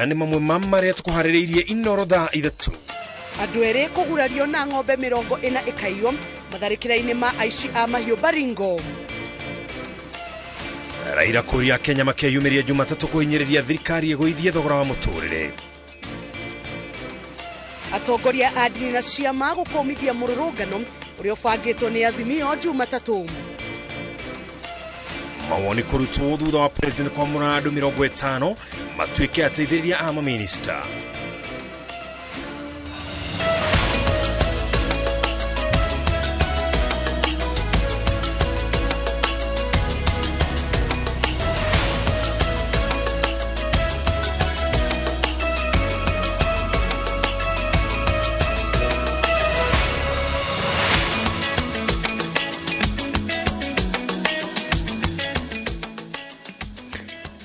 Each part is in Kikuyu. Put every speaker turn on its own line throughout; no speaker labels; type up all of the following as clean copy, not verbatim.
Maya nĩ mamwe ma marĩa tũkũharĩrĩirie Inoro thaa 3.
Andũ erĩ kũgurario na ng'ombe 40 ĩkaiywo matharĩkĩra-inĩ ma aici a mahiũ Baringo.
Raila kũria Kenya makeyumĩria Jumatatũ kũhinyĩrĩria thirikari ĩgũithie thogora wa mũtũrĩre.
Atongoria a ndini na ciama gũkũmithia mũrũrũngano ũrĩa ũbangĩtwo nĩ Azimio Jumatatũ.
Mawoni kũrutwo thutha wa president kwamũra andũ 50 matuĩke ateithĩrĩria a maminista.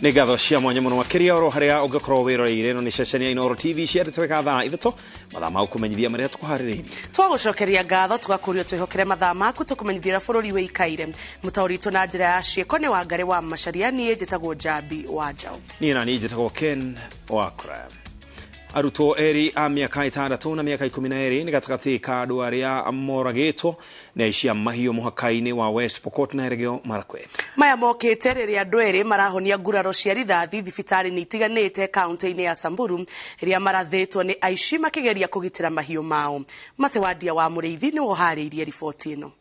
Nĩ ngatho cia mwanya mũno makĩria oro harĩa ũngĩkorwo wĩroreire ĩno nĩ ceceni ya Inooro TV ciandĩtweka thaa 3 mathaa ma gũkũmenyithia marĩa tũkũharĩrĩirie.
Twagũcokeria ngatho tũgakũrio twĩhokere mathaa maku tũkũmenyithia ũrĩa bũrũri wĩikaire. Mũtaũri witũ na njĩra ya ciĩko nĩ Wangarĩ wa Macharia, niĩ njĩtagwo Njambi wa Njaũ.
Niĩ na niĩ njĩtagwo Ken Wakra. Arutwo erĩ a mĩaka 6 na mĩaka 12 nĩ gatagatĩ ka andũ arĩa moragĩtwo nĩ aici a mahiũ mũhaka-inĩ wa West Pokot na Elgeyo Marakwet.
Maya mokĩte rĩrĩa andũ erĩ marahonia nguraro cia rithathi thibitarĩ-inĩ itiganĩte kaunti-inĩ ya Samburu ĩrĩa marathĩtwo nĩ aici makĩgeria kũgitĩra mahiũ mao. Macewandia wa Mũrĩithi nĩwe ũharĩirie riboti ĩno.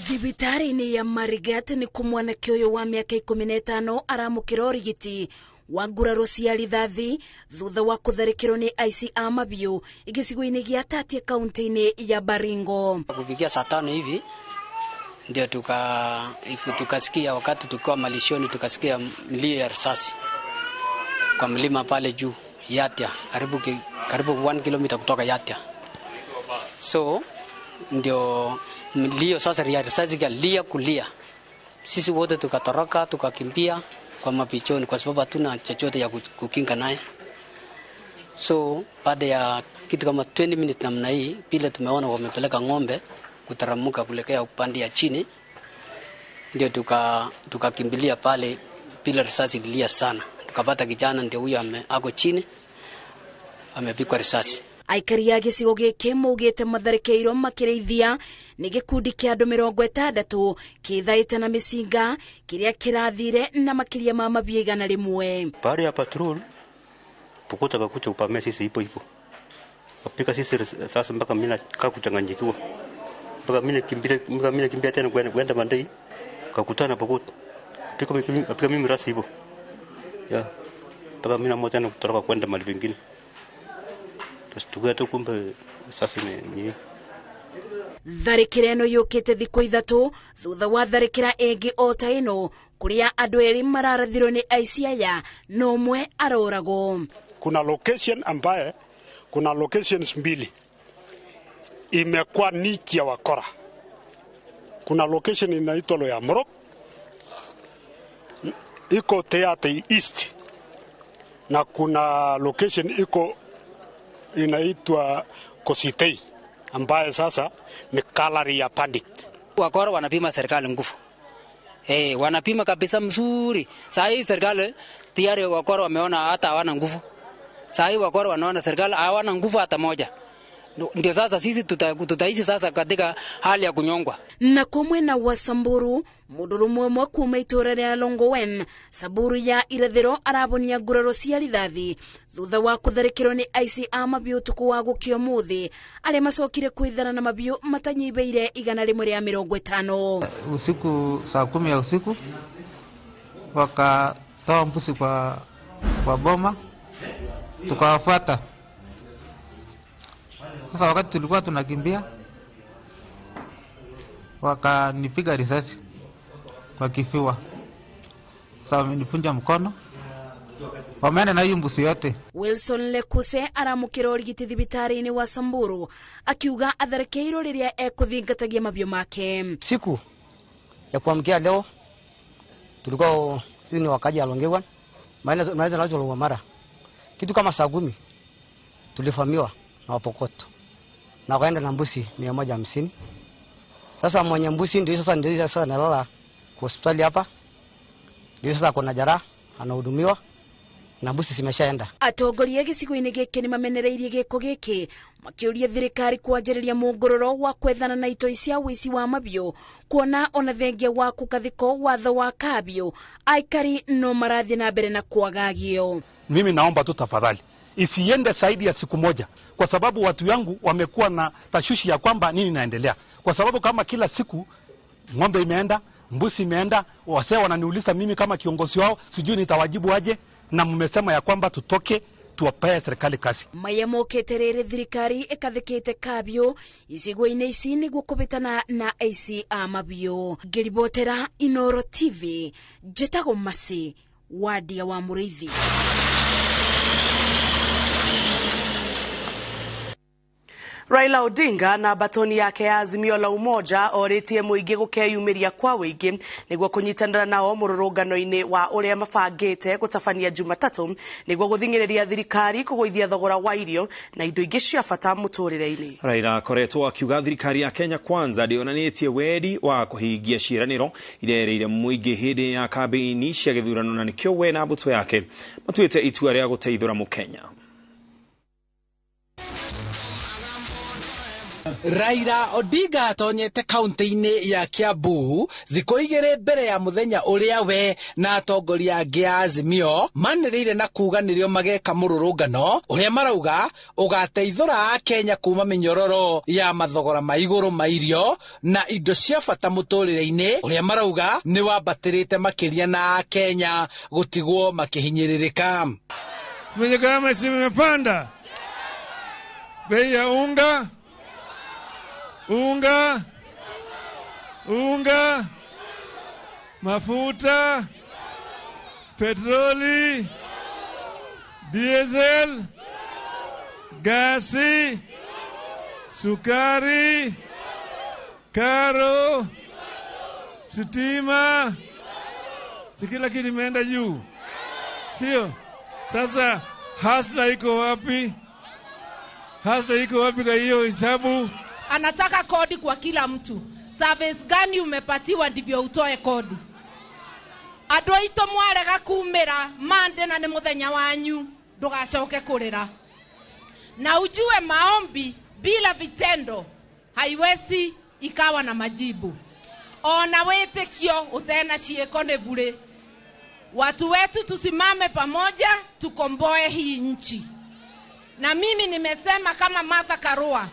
Thibitarĩ-inĩ ya Marigat nĩ kũ mwanake ũyũ wa mĩaka 15 aramũkĩra ũrigiti wa nguraro cia rithathi thutha wa kũtharĩkĩrwo nĩ aici a mabiũ gĩcigo-inĩ gĩa Tatia kaunti-inĩ ya Baringo.
Kufikia saa 5 hivi ndio tukasikia, wakati tukiwa malishoni tukasikia mlio ya risasi kwa mlima pale juu Yatia, karibu 1 kilomita kutoka Yatia. So ndio mlio sasa ya risasi ikalia kulia. Sisi wote tukatoroka tukakimbia kwa mapichoni kwa sababu hatuna chochote ya kukinga naye. So baada ya kitu kama 20 minutes namna hii bila tumeona wamepeleka ng'ombe kutaramuka kuelekea upande ya chini, ndio tukakimbilia pale bila risasi ililia sana. Tukapata kijana ndio huyo ako chini amepigwa risasi.
Aikari a gĩcigo gĩkĩ maugĩte matharĩkĩirwo makĩrĩithia nĩ gĩkundi kĩa andũ 60 kĩthaĩte na mĩcinga kĩrĩa kĩrathire na makĩria ma mabiũ 100.
Baada ya patrol Pokot akakuja kupamia sisi ipo ipo. Kapika sisi sasa mpaka mimi nakaa kuchanganyikiwa. Mpaka mimi nakimbia tena kwenda Mandai kakutana Pokot. Kapika mimi rasi ipo. Ya. Mpaka mimi naamua tena kutoroka kwenda mahali pengine. Tuga kumbe sasa ni
tharĩkĩra ĩno yũkĩte thikũ 3 thutha wa tharĩkĩra ĩngĩ o ta ĩno kũrĩa andũ erĩ mararathirwo nĩ aici aya na ũmwe aroragwo.
Kuna location ambaye kuna locations mbili imekuwa nichi ya wakora. Kuna location inaitwa Loyamorok iko Teate East, na kuna location iko inaitwa Kositei ambaye sasa ni kalari ya pandit.
Wakora wanapima serikali nguvu. Wanapima kabisa mzuri. Saa hii serikali tayari wakora wameona hata hawana nguvu. Saa hii wakora wanaona serikali hawana nguvu hata moja. Ndio sasa sisi tutaishi sasa katika hali ya kunyongwa.
Na kwa mwena wa Samburu mũndũrũme ũmwe kuma itũũra rĩa Longowen Samburu ya irathĩro arabonia nguraro cia rithathi thutha wa kũtharĩkĩrwo nĩ aici a mabiũ ũtukũ wa gũkĩa ũmũthĩ arĩa macokire kwĩthara na mabiũ matanyihĩire 150.
Usiku saa 10 ya usiku wakatoa mbuzi kwa boma tukawafuata. Sasa wakati tulikuwa tunakimbia wakanipiga risasi kwa kifua. Sasa wamenipunja mkono. Wameenda na hiyo mbuzi yote.
Wilson Lekuse aramũkĩra ũrigiti thibitarĩ-inĩ wa Samburu akiuga atharĩkĩirwo rĩrĩa ekũthingatagia mabiũ make.
Siku ya kuamkia leo tulikuwa sisi ni wakaji ya Longewan, maana na mara kitu kama saa 10 tulifamiwa na Wapokoto na wakaenda na mbuzi 150. Sasa mwenye mbuzi ndio sasa nalala kwa hospitali hapa. Ndio sasa kuna jeraha, anahudumiwa na mbuzi zimeshaenda.
Atongoria gĩcigo-inĩ gĩkĩ nĩ mamenereirie gĩko gĩkĩ makĩũria thirikari kwanjĩrĩria mũngũrũro wa kwethana na itoi cia ũici wa mabiũ kuona ona thengia wa kũgathĩko watho wa kabiũ aikari no marathiĩ na mbere na kwagagio.
Mimi naomba tu tafadhali isiende zaidi ya siku moja, kwa sababu watu yangu wamekuwa na tashwishi ya kwamba nini inaendelea, kwa sababu kama kila siku ng'ombe imeenda, mbuzi imeenda, wasee wananiuliza mimi kama kiongozi wao, sijui nitawajibu aje, na mmesema ya kwamba tutoke tuwapee serikali kazi.
Maya mokete rĩrĩ thirikari ĩkathĩkĩte kabiũ icigo-inĩ ici nĩguo kũbĩtana na aici a mabiũ. Ngĩribotera Inoro TV, njĩtagwo Masi Wadia wa Mũrĩithi.
Raila Odinga na batoni yake ya Azimio la Umoja orĩtie mũingĩ gũkeyumĩria kwa wĩingĩ nĩguo kũnyitanĩra nao mũrũrũngano-inĩ wa ũrĩa mabangĩte gũtabania Jumatatũ nĩguo gũthing'ĩrĩria thirikari kũgũithia thogora wa irio na indo ingĩ cia bata mũtũrĩre-inĩ.
Raila akoretwo akiuga thirikari ya Kenya Kwanza ndĩonanĩtie wendi wa kũhingia ciĩranĩro iria erĩire mũingĩ hĩndĩ ya kambĩini cia gĩthurano na nĩkĩo we na mbũtũ yake matuĩte itua rĩa gũteithũra mũkenya.
Raila Odinga atonyete kaunti-inĩ ya Kiambu thikũ igĩrĩ mbere ya mũthenya ũrĩa we na atongoria angĩ a Azimio manĩrĩire na kuga nĩrĩo mageka mũrũrũngano ũrĩa marauga ũgateithũra Akenya kuma mĩnyororo ya mathogora ma igũrũ ma irio na indo cia bata mũtũrĩre-inĩ ũrĩa marauga nĩ wambatĩrĩte makĩria na Akenya gũtigwo makĩhinyĩrĩrĩka.
Mwenye gharama imepanda, bei ya unga unga, unga, mafuta, petroli, diesel, gasi, sukari, karo, sitima, si kila kitu imeenda juu, sio? Sasa hasla iko wapi? Hasla iko wapi kwa hiyo hesabu?
Anataka kodi kwa kila mtu. Service gani umepatiwa ndivyo utoe kodi. Andũ aitũ mwarega kumĩra mande na nĩ mũthenya wanyu ndũgacoke kũrĩra. Na ujue maombi bila vitendo haiwezi ikawa na majibu. Ona wĩtĩkio ũtena ciĩko nĩ bure. Watu wetu tusimame pamoja tukomboe hii nchi. Na mimi nimesema kama Martha Karua,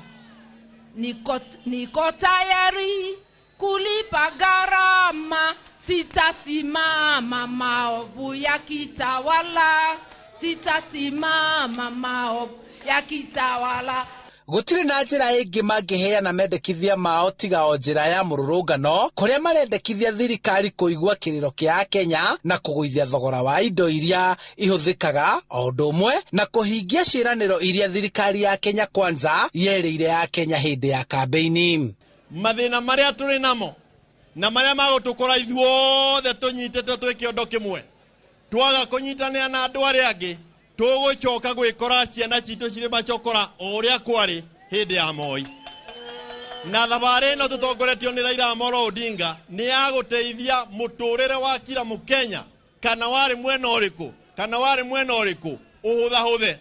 niko tayari kulipa gharama, sitasimama maovu yakitawala, sitasimama maovu yakitawala.
Gũtirĩ na njĩra ĩngĩ mangĩheana mendekithia mao tiga o njĩra ya mũrũrũngano kũrĩa marendekithia thirikari kũigua kĩrĩro kĩa Akenya na kũgũithia thogora wa indo iria ihũthĩkaga o ũndũ ũmwe na kũhingia ciĩranĩro iria thirikari ya Kenya Kwanza yerĩire Akenya hĩndĩ ya kambĩini.
Mathĩna marĩa tũrĩ namo na marĩa magũtũkora ithuothe tũnyitĩte twĩ kĩondo kĩmwe, twaga kũnyitanĩra na andũ arĩa angĩ tũgũcoka gwĩkora ciana citũ cirĩ macokora o ũrĩa kwarĩ hĩndĩ ya Moi. Na thabarĩ ĩno tũtongoretio nĩ Raila Amolo Odinga nĩ ya gũteithia mũtũrĩre wa kila mũkenya, kana warĩ mwena ũrĩkũ, kana warĩ mwena ũrĩkũ, ũhũthahũthe.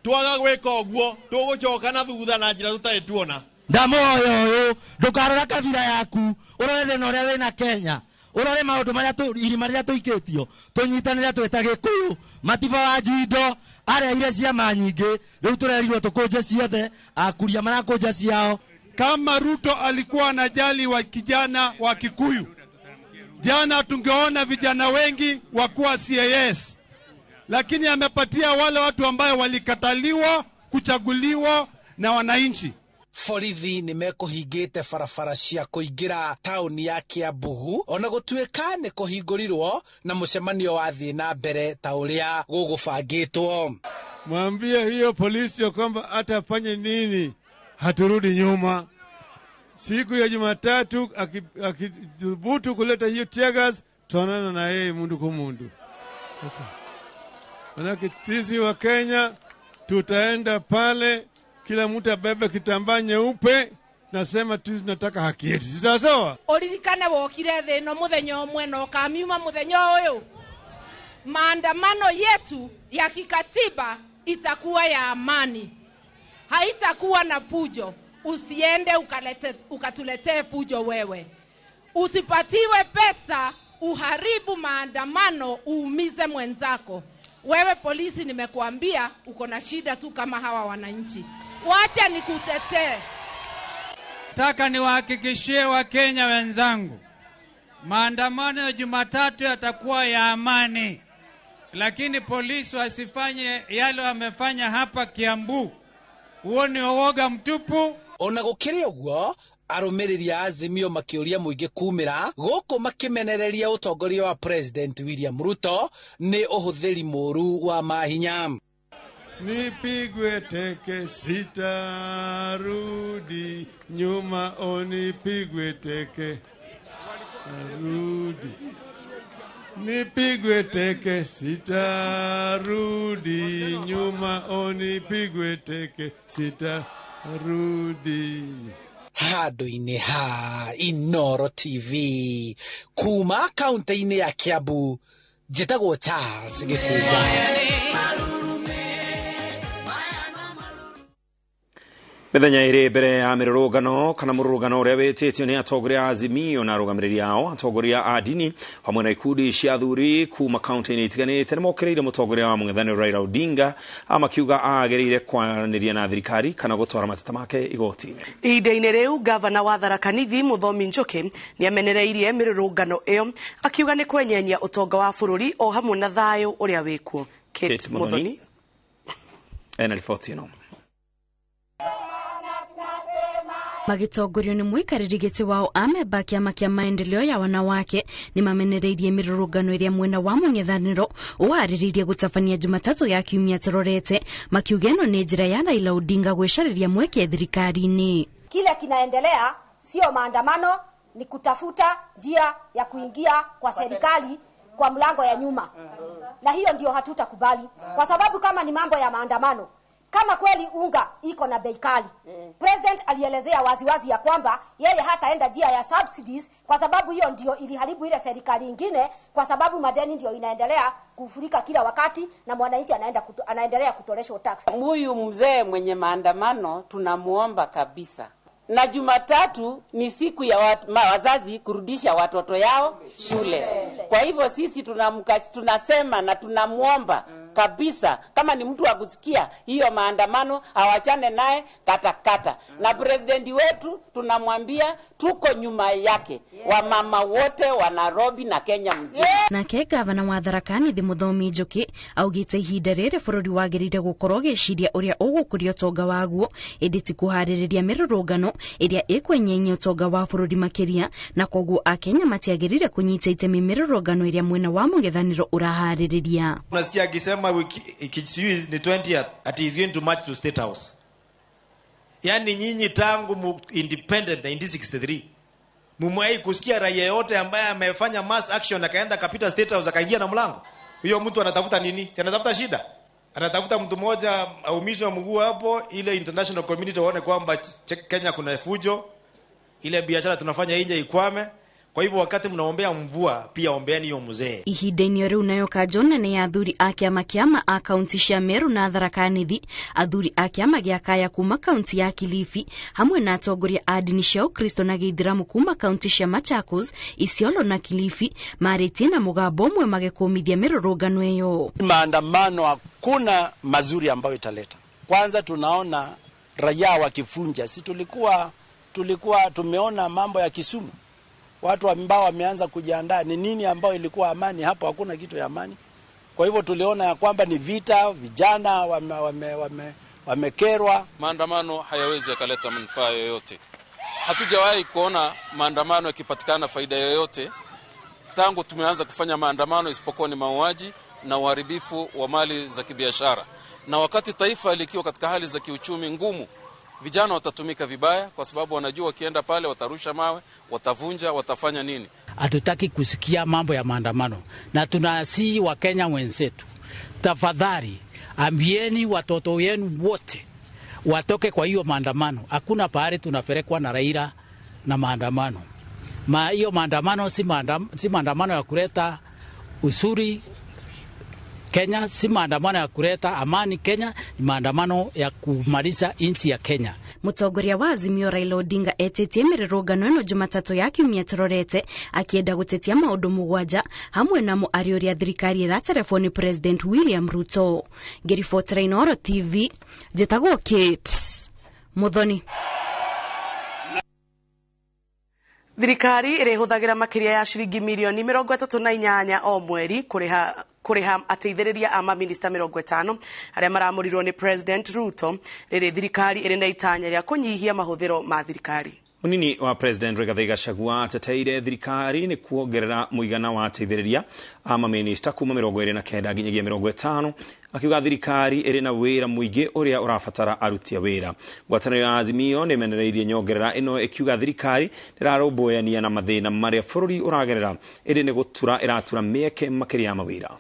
Twaga gwĩka ũguo tũgũcoka na thutha na njĩra tũtarĩ tuona.
Ndamuoya ũyũ, ndũkarora kabira yaku, ũrore thĩna ũrĩa wĩna Kenya, ũrore maũndũ marĩa irima rĩrĩa tũikĩtio, tũnyitanĩre twĩ ta Gĩkũyũ. Matiba wa Njindo areire ciama nyingĩ, rĩu tũrerirwo tũkũnje ciothe, akuria marakũnja ciao.
Kama Ruto alikuwa anajali wa kijana wa Kikuyu, jana tungeona vijana wengi wakuwa CAS, lakini amepatia wale watu ambayo walikataliwa kuchaguliwa na wananchi.
Borithi nĩ mekũhingĩte barabara cia kũingĩra taũni ya Kiambu ona gũtuĩka nĩ kũhingũrirwo na mũcemanio wathiĩ na mbere ta ũrĩa gũgũbangĩtwo.
Mwambie hiyo polisi ya kwamba atafanye nini, haturudi nyuma. Siku ya Jumatatu akithubutu kuleta hiyo tear gas, tutaonana na yeye mundu kwa mundu. Sasa manake sisi wa Kenya tutaenda pale, kila mtu abebe kitambaa nyeupe, nasema tunataka haki yetu. Sawa sawa?
Uririkane wokire thĩ ĩno mũthenya ũmwe na ũkamiuma mũthenya ũyũ. Maandamano yetu ya kikatiba itakuwa ya amani, haitakuwa na fujo. Usiende ukatuletee fujo wewe. Usipatiwe pesa uharibu maandamano, uumize mwenzako. Wewe polisi, nimekuambia uko na shida tu kama hawa wananchi. Wacha nikutetee.
Nataka niwahakikishie Wakenya wenzangu, maandamano ya Jumatatu yatakuwa ya amani, lakini polisi wasifanye yale wamefanya hapa Kiambu. Huo ni uoga mtupu.
Ona gukiri uguo, arũmĩrĩri a Azimio makĩũria mũingĩ kumĩra gũkũ makĩmenereria ũtongoria wa President William Ruto nĩ ũhũthĩri mũru wa mahinya.
Nipigwe teke sitarudi nyuma, onipigwe teke rudi. Nipigwe teke sitarudi nyuma, onipigwe teke sitarudi.
Handũ-inĩ ha Inooro TV kuma kaunti-inĩ ya Kiambu, njĩtagwo Charles Gĩkũnga.
Mĩthenya ĩrĩ mbere ya mĩrũrũngano kana mũrũrũngano ũrĩa wĩtĩtio nĩ atongoria a Azimio na arũgamĩrĩri ao, atongoria a ndini hamwe na ikundi cia athuri kuma kaunti-inĩ itiganĩte nĩmokĩrĩire mũtongoria wa mũng'ethanĩro Raila Odinga, makiuga agĩrĩire kwaranĩria na thirikari kana gũtwara mateta make igoti-inĩ.
Ihinda-inĩ rĩu gavana wa Tharaka Nithi Mũthomi Njuki nĩamenereirie mĩrũrũngano ĩyo akiuga nĩ kwenyenyia ũtonga wa bũrũri o hamwe na thayũ ũrĩa wĩkuo. Kate Muthoni
ena riboti ĩno.
Magĩtongorio nĩ mũikarĩri gĩtĩ wao amemba kĩama kĩa maendeleo ya wanawake nĩmamenereirie mĩrũrũngano ĩrĩa mwena wa mũng'ethanĩro ũharĩrĩirie gũtabania Jumatatũ ya kiumia tũrorete, makiuga ĩno nĩ njĩra ya Raila Odinga gwĩcarĩria mweke thirikari-inĩ.
Kile kinaendelea sio maandamano, ni kutafuta njia ya kuingia kwa serikali kwa mlango ya nyuma, na hiyo ndio hatutakubali, kwa sababu kama ni mambo ya maandamano, kama kweli unga iko na bei kali, President alielezea waziwazi ya kwamba yeye hataenda njia ya subsidies, kwa sababu hiyo ndio iliharibu ile serikali ingine, kwa sababu madeni ndio inaendelea kufurika kila wakati na mwananchi anaendelea kutoleshwa tax.
Huyu mzee mwenye maandamano tunamuomba kabisa. Na Jumatatu ni siku ya wazazi kurudisha watoto yao shule. Kwa hivyo sisi tunasema na tunamuomba kabisa, kama ni mtu wa kusikia hiyo maandamano awachane naye katakata. Na president wetu tunamwambia tuko nyuma yake, wamama wote wa Nairobi na Kenya mzima.
Nake gavana wa Tharaka Nithi Mũthomi Njuki augĩte ihinda rĩrĩ bũrũri wagĩrĩire gũkorwo ũgĩciria ũrĩa ũgũkũria ũtonga waguo, ĩndĩ ti kũharĩrĩria mĩrũrũngano ĩrĩa ĩkwenyenyia ũtonga wa bũrũri makĩria, na koguo akenya matiagĩrĩire kũnyita itemi mĩrũrũngano ĩrĩa mwena wa mũng'ethanĩro ũraharĩrĩria.
Unasikia akisema wiki ni 20th ati is going to march to State House. Yaani nyinyi tangu independent 1963 mumwahi kusikia raia yote ambaye amefanya mass action akaenda kapita State House akaingia na mlango? Huyo mtu anatafuta nini? Si anatafuta shida. Anatafuta mtu mmoja aumizwe mguu hapo, ile international community waone kwamba Kenya kuna fujo, ile biashara tunafanya nje ikwame. Kwa hivyo wakati mnaombea mvua pia ombeeni hiyo mzee.
Ihinda-inĩ rĩu nayo kanjo nene ya athuri a kĩama kĩa a kaunti cia Meru na Tharaka Nithi, athuri a kĩama gĩa Kaya kuma kaunti ya Kilifi hamwe na atongoria a ndini cia Ukristo na Gĩithĩramu kuma kaunti cia Machakos, Isiolo na Kilifi marĩtie na mũgambo ũmwe magĩkũmithia mĩrũrũngano ĩyo.
Maandamano hakuna mazuri ambayo italeta. Kwanza tunaona raia wakifunja, si tulikuwa tumeona mambo ya Kisumu. Watu ambao wameanza kujiandaa, ni nini ambao ilikuwa amani hapo? Hakuna kitu ya amani. Kwa hivyo tuliona ya kwamba ni vita, vijana wamekerwa.
Maandamano hayawezi yakaleta manufaa yoyote. Hatujawahi kuona maandamano yakipatikana faida yoyote tangu tumeanza kufanya maandamano, isipokuwa ni mauaji na uharibifu wa mali za kibiashara. Na wakati taifa likiwa katika hali za kiuchumi ngumu, vijana watatumika vibaya kwa sababu wanajua wakienda pale watarusha mawe, watavunja, watafanya nini.
Hatutaki kusikia mambo ya maandamano, na tunasihi Wakenya wenzetu, tafadhali ambieni watoto wenu wote watoke kwa hiyo maandamano. Hakuna pahali tunapelekwa na Raila na maandamano. Hiyo maandamano si maandamano ya kuleta usuri Kenya, si maandamano ya kuleta amani Kenya, ni maandamano ya kumaliza nchi ya Kenya.
Mutongoria wa Azimio Raila Odinga etetie mirurungano ino Jumatatu ya kiumia turorete akienda gutetia maundu mugwanja hamwe namo ari uria thirikari iraterefoni President William Ruto. Ngiribotera Inooro TV, njitagwo Kate Muthoni.
Thirikari ĩrĩhũthagĩra makĩria ya ciringi mirioni 38 o mweri kũrĩha ateithĩrĩria a maminista 50 arĩa maramũrirwo nĩ President Ruto, rĩrĩ thirikari ĩrĩ na itanya rĩa kũnyihia mahũthĩro ma thirikari.
Munini wa President Rigathi Gachagua ateteire thirikari nĩ kuongerera mũigana wa ateithĩrĩria a maminista kuma 29 nginyagia 50, akiuga thirikari ĩrĩ na wĩra mũingĩ ũrĩa ũrabatara aruti a wĩra. Ngwatanĩro ya Azimio nĩ ĩmenereirie nyongerera ĩno ĩkiuga thirikari ndĩrarũmbũyania na mathĩna marĩa bũrũri ũragerera, ĩndĩ nĩ gũtura ĩratura mĩeke makĩria ya mawĩra.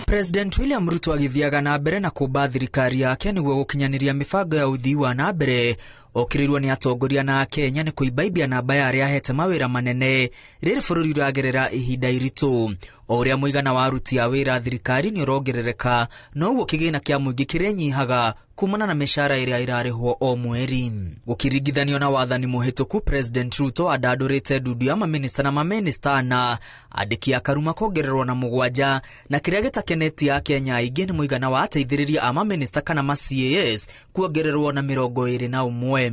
President William Ruto agithiaga na mbere na kũmba thirikari yake nĩguo gũkinyanĩria mĩbango ya ũthii wa na mbere okĩrĩirwo nĩ atongoria na Akenya nĩ kũimbaimbia namba ya arĩa ahete mawĩra manene rĩrĩ bũrũri ũragerera ihinda iritũ. O ũrĩa mũigana wa aruti a wĩra thirikari nĩ ũrongerereka, noguo kĩgĩna kĩa mũingĩ kĩrĩnyihaga kumana na mĩcara ĩrĩa ĩrarĩhwo o mweri. Gũkĩringithanio na wathani mũhĩtũku, President Ruto andandũrĩte ndundu ya maminista na maminista na andĩki a karuma kongererwo na 7, na kĩrĩa gĩtakenetie Akenya aingĩ nĩ mũigana wa ateithĩrĩria a maminista kana ma CAS kuongererwo na 21.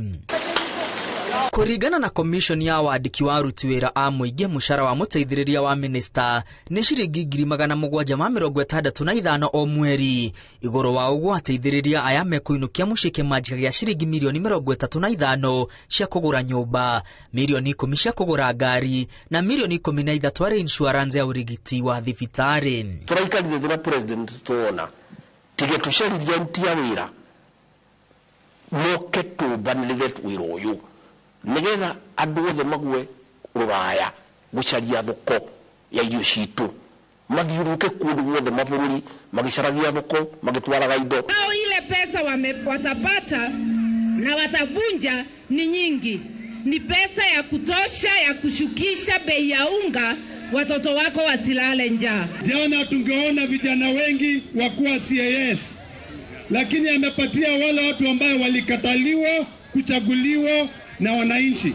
Kũringana na commission ya wandĩki wa aruti wĩra a mũingĩ, mũcara wa mũteithĩrĩria wa minista nĩ ciringi 765,000 o mweri. Igũrũ wa ũguo, ateithĩrĩria aya mekũinũkia mũciĩ kĩmanjĩka gĩa ciringi mirioni 35 cia kũgũra nyũmba, mirioni 10 cia kũgũra ngari na mirioni 13 arĩ insurance ya ũrigiti wa thibitarĩ.
Tũraikarire thĩ na president tuona tige tũcaririe aruti a wĩra moke tũmbanĩrĩre wĩra ũyũ nigetha andũ othe mague rũraya gũcaria thoko ya irio citũ, mathiũrũrũke kũndũ guothe mabũrũri magĩcaragia thoko magĩtwaraga indo.
Hao ile pesa watapata na watavunja ni nyingi, ni pesa ya kutosha ya kushukisha bei ya unga, watoto wako wasilale njaa.
Jana tungeona vijana wengi wakuwa CAS, lakini amepatia wale watu ambao walikataliwa kuchaguliwa na wananchi.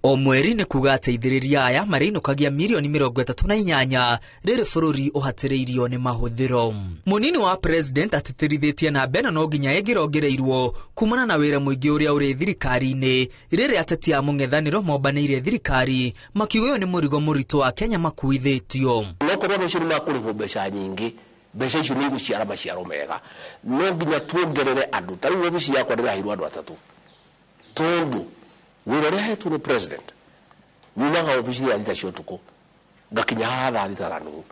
O mweri nĩ kuga ateithĩrĩria aya marĩinũkagia mirioni 38 rĩrĩ bũrũri ũhatĩrĩirio nĩ mahũthĩro. Mũnini wa president atĩtĩrithĩtie namba ĩno no nginya ĩngĩrongereirwo kumana na wĩra mũingĩ ũrĩa ũrĩ thirikari-inĩ, rĩrĩ ateti a mũng'ethanĩro mombanĩire thirikari makiuga ũyũ nĩ mũrigo mũritũ wa Kenya makuithĩtio.
No korwo andũ acio nĩ makũrĩhwo mbeca nyingĩ, mbeca icio nĩ igũciara maciaro mega. No nginya tuongerere andũ. Ta rĩu obici yakwa ndĩraheirwo andũ 3 tondũ wĩra ũrĩa ahetwo nĩ president, nyumaga obici thaa 6 cia ũtukũ ngakinya haha thaa 6:30,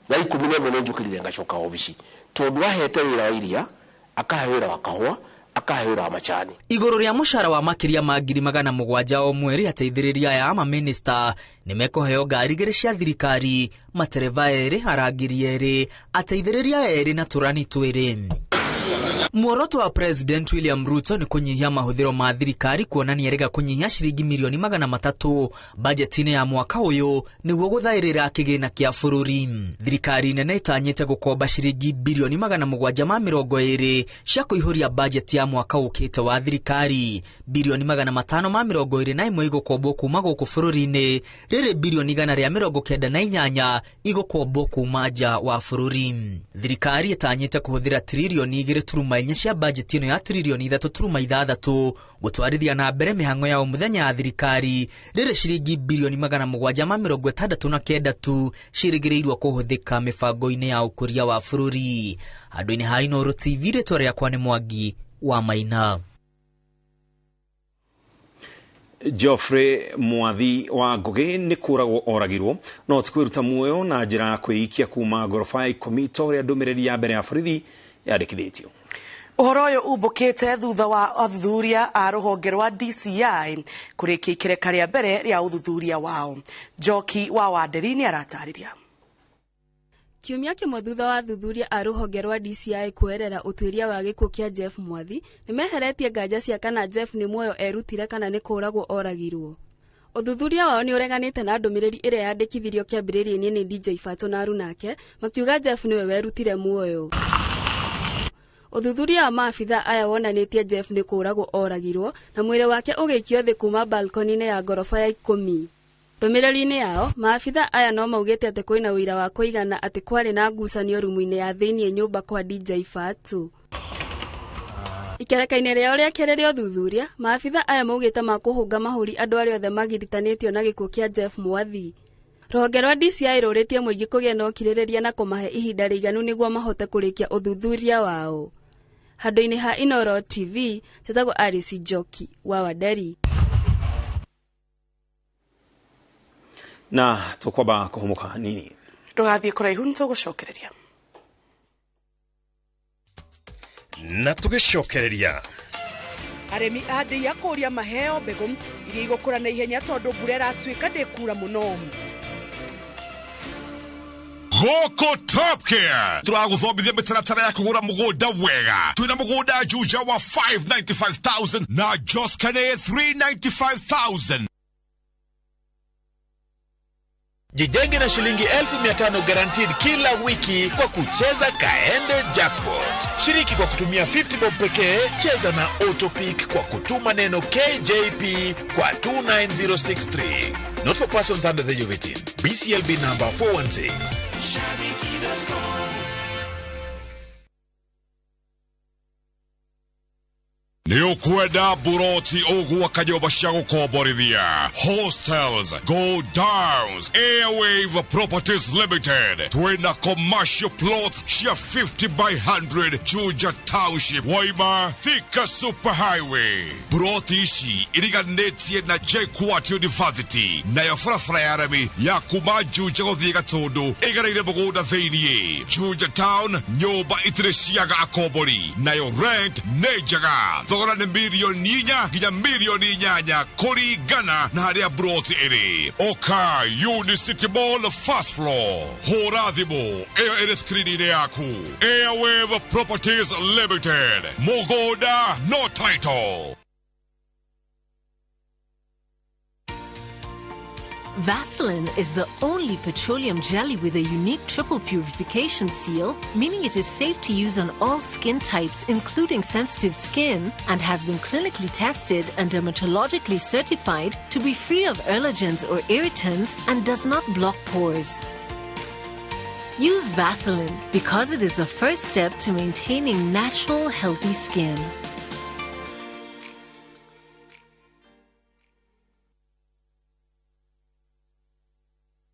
thaa 11 nĩ njũkĩrire ngacoka obici, tondũ ahete wĩra wa iria, akahe wĩra wa kahũa, akahe wĩra wa macani.
Igũrũ rĩa mũcara wa makĩria ma 700,000 o mweri, ateithĩrĩria aya a maminista nĩ mekũheo ngari 2 cia thirikari, matereba 2, arangĩri 2, ateithĩrĩria 2 na tũrani 2. Muoroto wa President William Ruto nĩ kũnyihia mahũthĩro ma thirikari, kuonania erĩga kũnyihia ciringi mirioni 300 bajeti-inĩ ya mwaka ũyũ nĩguo gũthaĩrĩra kĩgĩna kĩa bũrũri. Thirikari nene ĩtanyĩte gũkomba ciringi birioni 720 cia kũihũria bajeti ya mwaka ũkĩte wa thirikari, birioni 521 igũkombwo kuma gũkũ bũrũri-inĩ, rĩrĩ birioni 198 igũkombwo kuma nja wa bũrũri. Thirikari ĩtanyĩte kũhũthĩra tiririoni 2.4 cia bajeti ĩno ya tiririoni 3.6 gũtwarithia na mbere mĩhang'o ya o mũthenya ya thirikari, rĩrĩ ciringi birioni 769 tu ciĩrĩgĩrĩirwo kũhũthĩka mĩbango-inĩ ya ũkũria wa bũrũri. Handũ-inĩ ha Inooro TV, rĩtwa rĩakwa nĩ Mwangi wa Maina.
Geoffrey Mwathi wa Ngugi nĩ kũragwo oragirwo no ti kwĩruta muoyo na njĩra ya kwĩikia kuma ngoroba ya 10 ta ũrĩa ndũmĩrĩri ya mbere ya borithi yandĩkithĩtio.
Ũhoro ũyũ umbũkĩte thutha wa athuthuria a rũhonge rwa DCI kũrĩkia ikereka rĩa mbere rĩa ũthuthuria wao. Njoki wa Wanderi nĩ aratarĩria.
Kiumia kĩmwe thutha wa athuthuria a rũhonge rwa DCI kweherera ũtuĩria wa gĩkuũ kĩa Jeff Mwathi, nĩmeheretie nganja cia kana Jeff nĩ muoyo erutire kana nĩ kũragwo oragirwo. Ũthuthuria wao nĩ ũreganĩte na ndũmĩrĩri ĩrĩa yandĩkithirio kĩambĩrĩria-inĩ nĩ DJ Fatxo na aruna ake makiuga Jeff nĩwe werutire muoyo. Ũthuthuria wa maabitha aya wonanĩtie Jeff nĩ kũũragwo oragirwo na mwĩrĩ wake ũgĩikio thĩ kuma balcony-inĩ ya ngoroba ya 10. Ndũmĩrĩri-inĩ yao, maabitha aya no maugĩte atĩ kwĩna ũira wa kũigana atĩ kwarĩ na ngucanio rumu-inĩ ya thĩiniĩ nyũmba kwa DJ Fatxo. Ikereka-inĩ rĩao rĩa kerĩ rĩa ũthuthuria, maabitha aya maugĩte makũhũnga mahũri andũ arĩa othe magiritanĩtio na gĩkuũ kĩa Jeff Mwathi. Rũhonge rwa DCI rũrĩtie mũingĩ kũgĩa na ũkirĩrĩria na kũmahe ihinda rĩiganu nĩguo mahote kũrĩkia ũthuthuria wao. Handũ-inĩ ha Inooro TV, njĩtagwo Alice Njoki wa Wanderi.
Na tukwamba kuhumuka nini
Ndũgathiĩ kũraihu nĩtũgũcokereria.
Na tũgĩcokereria
Arĩmi a ndĩa kũria maheo mbegũ iria igũkũra na ihenya tondũ mbura ĩratuĩka ndĩkura mũno.
Gũkũ Top Care tũragũthomithia mĩtaratara ya kũgũra mũgũnda wega. Twĩna mũgũnda Juja wa 595,000 na Joskane 395,000.
Jijenge na shilingi 1500 guaranteed kila wiki kwa kucheza Kaende Jackpot. Shiriki kwa kutumia 50 bob pekee, cheza na Autopick kwa kutuma neno KJP kwa 29063. Not for persons under the age of 18. BCLB number 416.
Nĩ ũkwenda buroti ũgwaka nyũmba cia gũkomborithia, hostels, go downs, Airwave Properties Limited. Twĩna commercial plot cia 50 by 100 Juja Township, Waima, Thika Super Highway. Buroti ici iriganĩtie na JKUAT University, nayo barabara ya rami ya kuma Juja gũthiĩ Gatũndũ ĩgereire mũgũnda thĩiniĩ. Juja Town, nyũmba itirĩ ciaga akombori, nayo rent nĩ njega. Thogora nĩ 4 nginya 8 million kũringana na harĩa broti ĩrĩ. Oka Unicity Mall first floor. Hũra thimũ ĩyo ĩrĩ screen-inĩ yaku. Airwave Properties Limited. Mũgũnda no title.
Vaseline is the only petroleum jelly with a unique triple purification seal, meaning it is safe to use on all skin types, including sensitive skin, and has been clinically tested and dermatologically certified to be free of allergens or irritants and does not block pores. Use Vaseline because it is the first step to maintaining natural, healthy skin.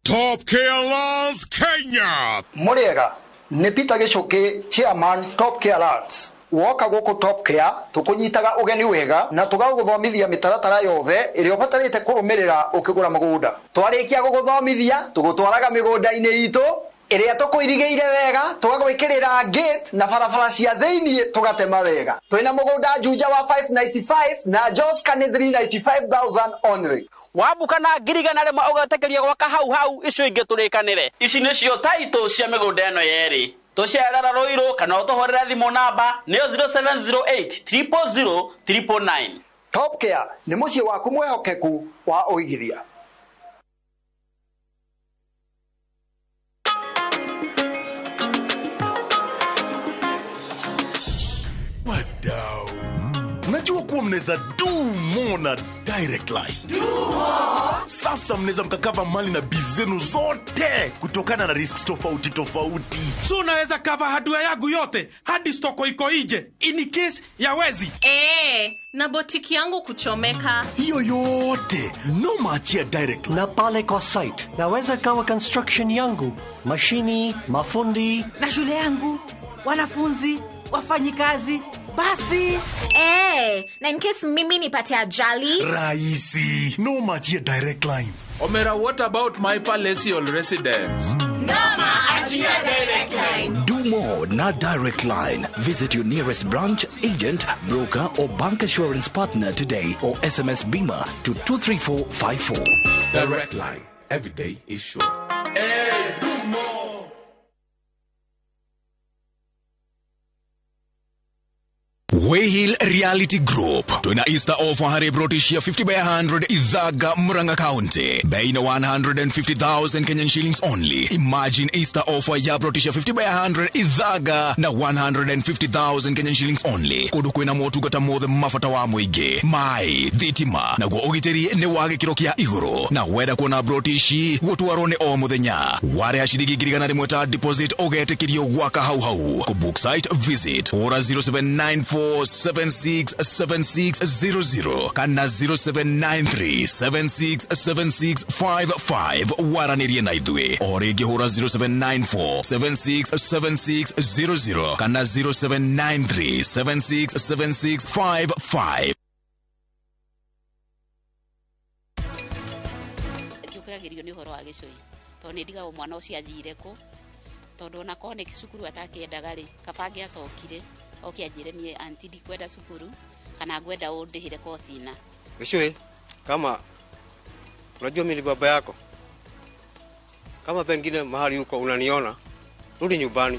Top Care Lands Kenya.
Muriega nĩ Peter Gichuki, chairman Top Care Lands. Woka gũkũ Top Care tũkũnyitaga ũgeni wega na tũgagũthomithia mĩtaratara yothe ĩrĩa ũbatarĩte kũrũmĩrĩra ũkĩgũra mũgũnda.
Twarĩkia gũgũthomithia tũgũtwaraga mĩgũnda-inĩ itũ ĩrĩa tũkũirigĩire wega, tũgagwĩkĩrĩra gate na barabara cia thĩiniĩ tũgatema wega. Twĩna mũgũnda Juja wa 595 na Joska nĩ 395,000 only.
Wabuka na 100,000 ũgetĩkĩrio gwaka hau hau icio ingĩ tũrĩkanĩre.
Ici nĩcio taitũ cia mĩgũnda ĩno yerĩ. Tũcerera Rũirũ kana ũtũhũrĩre thimũ namba nĩyo 0708 000 999.
Top Care nĩ mũciĩ waku mwĩhokeku wa ũigithia.
Wadau, najua kuwa mnaweza do more na Direct Line.
Do more.
Sasa mnaweza mkakava mali na biz zenu zote kutokana na risks tofauti tofauti.
So unaweza cover hardware yangu yote hadi stoko iko nje in case ya wezi.
Na botiki yangu kuchomeka.
Hiyo yote no maachia Direct Line.
Na pale kwa site naweza kawa construction yangu, mashini, mafundi
na shule yangu, wanafunzi, wafanyikazi. Basi.
Na in case mimi nipate ajali.
Rahisi. No maachia Direct Line.
Omera, what about my palatial residence?
Noma achia Direct Line.
Do more na Direct Line. Visit your nearest branch, agent, broker or bank assurance partner today or SMS BIMA to 23454.
Direct Line. Every day is sure.
Hey, do more.
Wayhill Reality Group twina Easter offer hari broti cia 50 by 100 Ithaga, Murang'a County, bei na 150,000 Kenyan shillings only. Imagine Easter offer ya broti cia 50 by 100 Ithaga na 150,000 Kenyan shillings only. Kundu kwina motungata mothe mabata wa muingi, mai, thitima, naguo ugitiri ni wa gikiro kia iguru. Na wenda kuona broti ici gutwarwo ni o muthenya, wareha ciringi 100,000 ta deposit ugetikirio gwaka hau hau. Ku book site visit ora 0794767600 kana 0793767655 waranirie na ithuĩ. O rĩngĩ hũra 0794767600 kana 0793767655.
Njũkagĩrio nĩ ũhoro wa gĩcũi tondũ nĩ ndigagwo mwana ũcio athire kũ, tondũ ona korwo nĩ cukuru atakĩendaga rĩ, kaba angĩacokire oke anjĩre niĩ anti ndikwenda cukuru kana ngwenda ũndĩhĩre kosi na
Gĩcũĩ, kama unajua mimi ni baba yako, kama pengine mahali uko unaniona, rudi nyumbani.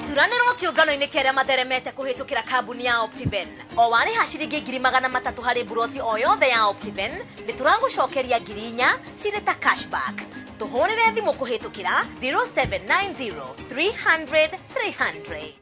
Thuranĩrwo kĩũngano-inĩ kĩa arĩa matheremete kũhĩtũkĩra kambuni ya Optiven. O warĩha ciringi 300,000 harĩ mburoti o yothe ya Optiven, nĩ tũragũcokeria 4,000 cirĩ ta cashback. Tũhũrĩre thimũ kũhĩtũkĩra 0790 300 300.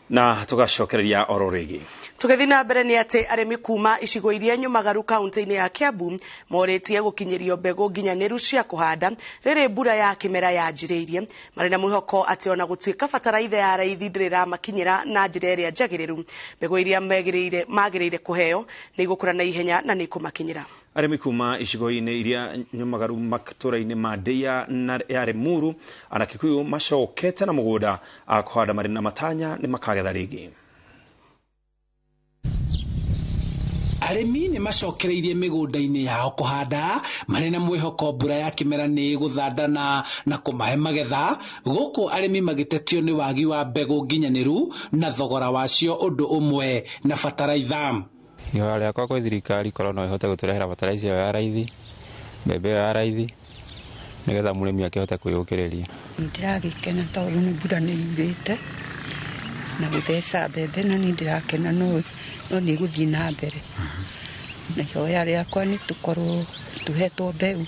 Na tugacokereria oro rĩngĩ.
Tũgĩthiĩ na mbere nĩ atĩ arĩmi kuma icigo iria nyũmagaru kaunti-inĩ ya Kiambu morĩtie gũkinyĩrio mbegũ nginyanĩru cia kũhanda rĩrĩ mbura ya kĩmera yanjĩrĩirie, marĩ na mwĩhoko atĩ ona gũtuĩka bataraitha ya raithi ndĩrĩ ĩramakinyĩra na njĩra ĩrĩa njagĩrĩru, mbegũ iria magĩrĩire kũheo nĩ igũkũra na ihenya na nĩ ikũmakinyĩra.
Arĩmi kuma icigo-inĩ iria nyũmagaru matũra-inĩ ma Ndeia na ya Limuru ana Kikuyu macokete na mũgũnda kũhanda marĩ na matanya nĩ makagetha rĩngĩ.
Arĩmi nĩ macokereirie mĩgũnda-inĩ yao kũhanda marĩ na mwĩhoko mbura ya kĩmera nĩ ĩgũthandana na kũmahe magetha, gũkũ arĩmi magĩtetio nĩ wagi wa mbegũ nginyanĩru na thogora wacio ũndũ ũmwe na bataraitha.
Ihoya rĩakwa kwĩ thirikari korwo no ĩhote gũtũrehera bataraitha ĩyo ya raithi, mbembe ĩyo ya raithi, nĩgetha mũrĩmi akĩhote kwĩyũkĩrĩria.
Nĩndĩragĩkena tondũ nĩ mbura nĩ yurĩte na gũtheca mbembe, na nĩ ndĩrakena no nĩ ĩgũthiĩ na mbere. Na ihoya rĩakwa nĩ tũkorwo tũhetwo mbeũ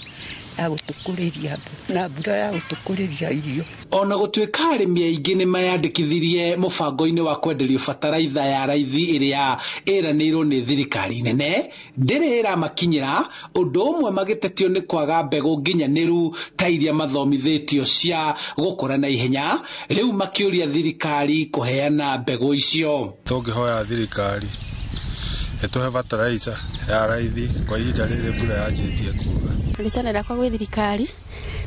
ya gũtũkũrĩria na mbura ya gũtũkũrĩria irio.
Ona gũtuĩka arĩmi aingĩ nĩ mayandĩkithirie mũbango-inĩ wa kwenderio bataraitha ya raithi ĩrĩa ĩranĩirwo nĩ thirikari nene, ndĩrĩ ĩramakinyĩra, ũndũ ũmwe magĩtetio nĩ kwaga mbegũ nginyanĩru ta iria mathomithĩtio cia gũkũra na ihenya, rĩu makĩũria thirikari kũheana mbegũ icio.
Tũngĩhoya thirikari ĩtũhe bataraitha ya raithi kwa ihinda rĩrĩ mbura yanjĩtie kuura.
Rĩtana rĩakwa gwĩ thirikari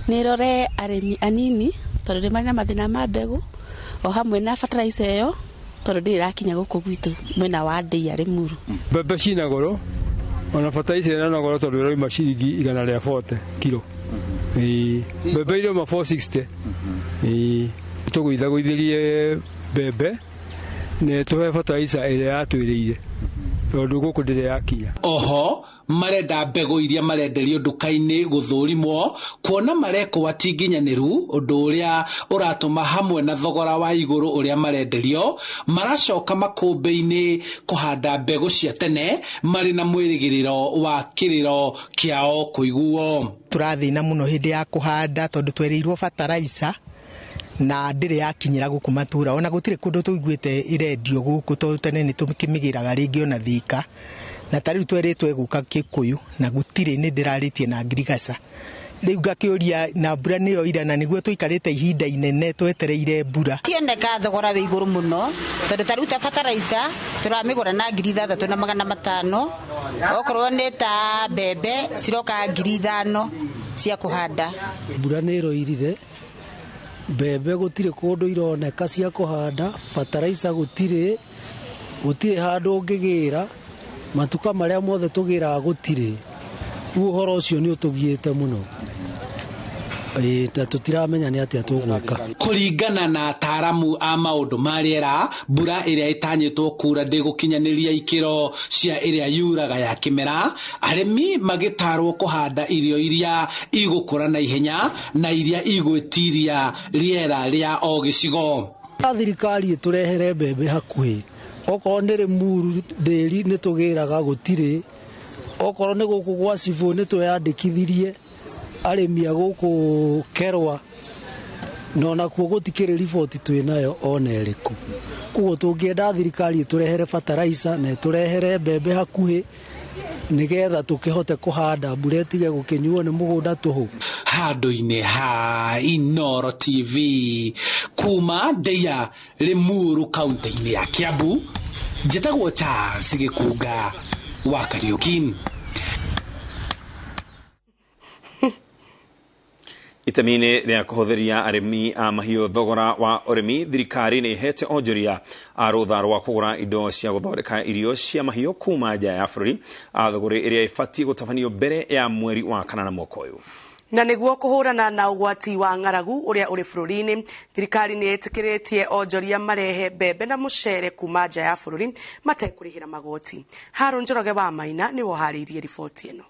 nĩ ĩrore arĩmi anini tondũ nĩ marĩ na mathĩna ma mbegũ o hamwe na bataraitha ĩyo tondũ ndĩrĩ ĩrakinya gũkũ gwitũ mwena wa Ndeia Limuru.
Mbembe cina goro ona bataraitha ĩna na goro tondũ ĩrauma ciringi 140 kilo. Mbembe irauma 460. Tũgũithagũithĩrie mbembe nĩ tũhe bataraitha ĩrĩa yatwĩrĩire tondũ gũkũ ndĩrĩ yakinya.
Oho marenda mbegũ iria marenderio nduka-inĩ gũthũrimwo kuona marekwo ti nginyanĩru, ũndũ ũrĩa ũratũma hamwe na thogora wa igũrũ ũrĩa marenderio maracoka makũmbĩ-inĩ kũhanda mbegũ cia tene marĩ na mwĩrĩgĩrĩro wa kĩrĩro kĩao kũiguo.
Tũrathĩna mũno hĩndĩ ya kũhanda tondũ twereirwo bataraitha na ndĩrĩ yakinyĩra gũkũ matũra, ona gũtirĩ kũndũ tũiguĩte ĩrendio gũkũ tondũ tene nĩ tũkĩmĩgĩraga rĩngĩ ona Thika, na ta rĩu twerĩtwo ĩgũka Kikuyu na gũtirĩ, nĩ ndĩrarĩtie na ngirigaca rĩu ngakĩũria na mbura nĩyo ira, na nĩguo tũikarĩte ihinda inene twetereire mbura.
Cioneka thogora wĩ igũrũ mũno tondũ ta rĩu ta bataraitha tũramĩgũra na 6,500, okorwo nĩ ta mbembe ciroka 5,000 cia kũhanda.
Mbura nĩ ĩroirire, mbembe gũtirĩ kũndũ ironeka cia kũhanda, bataraitha gũtirĩ, gũtirĩ handũ ũngĩgĩra, matuka marĩa mothe tũgĩraga gũtirĩ. Rĩu ũhoro ũcio nĩ ũtũgiĩte mũno. Ĩĩ, tũtiramenya nĩ atĩa tũgwĩka.
Kũringana na ataaramu a maũndũ ma rĩera, mbura ĩrĩa ĩtanyĩtwo kura ndĩgũkinyanĩria ikĩro cia ĩrĩa yuraga ya kĩmera, arĩmi magĩtarwo kũhanda irio iria igũkũra na ihenya na iria igwĩtiria rĩera rĩa o gĩcigo.
Thirikari ĩtũrehere mbembe hakuhĩ, okorwo nĩ Rĩmuru ndĩri nĩ tũgĩraga gũtirĩ, okorwo nĩ gũkũ gwa cibũ nĩ tweyandĩkithirie arĩmi a gũkũ Kerwa, na onakuo gũtikĩrĩ riboti twĩnayo ona ĩrĩkũ. Koguo tũngĩenda thirikari ĩtũrehere bataraica na ĩtũrehere mbembe hakuhĩ nĩgetha tũkĩhote kũhanda, mbura ĩtige gũkĩnyuo nĩ mũgũnda tũhũ.
Handũ-inĩ ha Inooro TV kuma Ndeia, Limuru, kaunti-inĩ ya Kiambu, njĩtagwo Charles Gĩkunga wa Kariuki.
Itemi-inĩ rĩa kũhũthĩria arĩmi a mahiũ thogora wa ũrĩmi, thirikari nĩ ĩhete onjoria a rũtha rwa kũgũra indo cia gũthondeka irio cia mahiũ kuma nja ya bũrũri a thũgũrĩ ĩrĩa ĩbatiĩ gũtabanio mbere ya mweri wa kanana mwaka ũyũ.
Na nĩguo kũhũrana na ũgwati wa ng'aragu ũrĩa ũrĩ bũrũri-inĩ, thirikari nĩ ĩtĩkĩrĩtie onjoria marehe mbembe na mũcere kuma nja ya bũrũri matekũrĩhĩra magoti. Harũn Njoroge wa Maina nĩwe ũharĩirie riboti ĩno.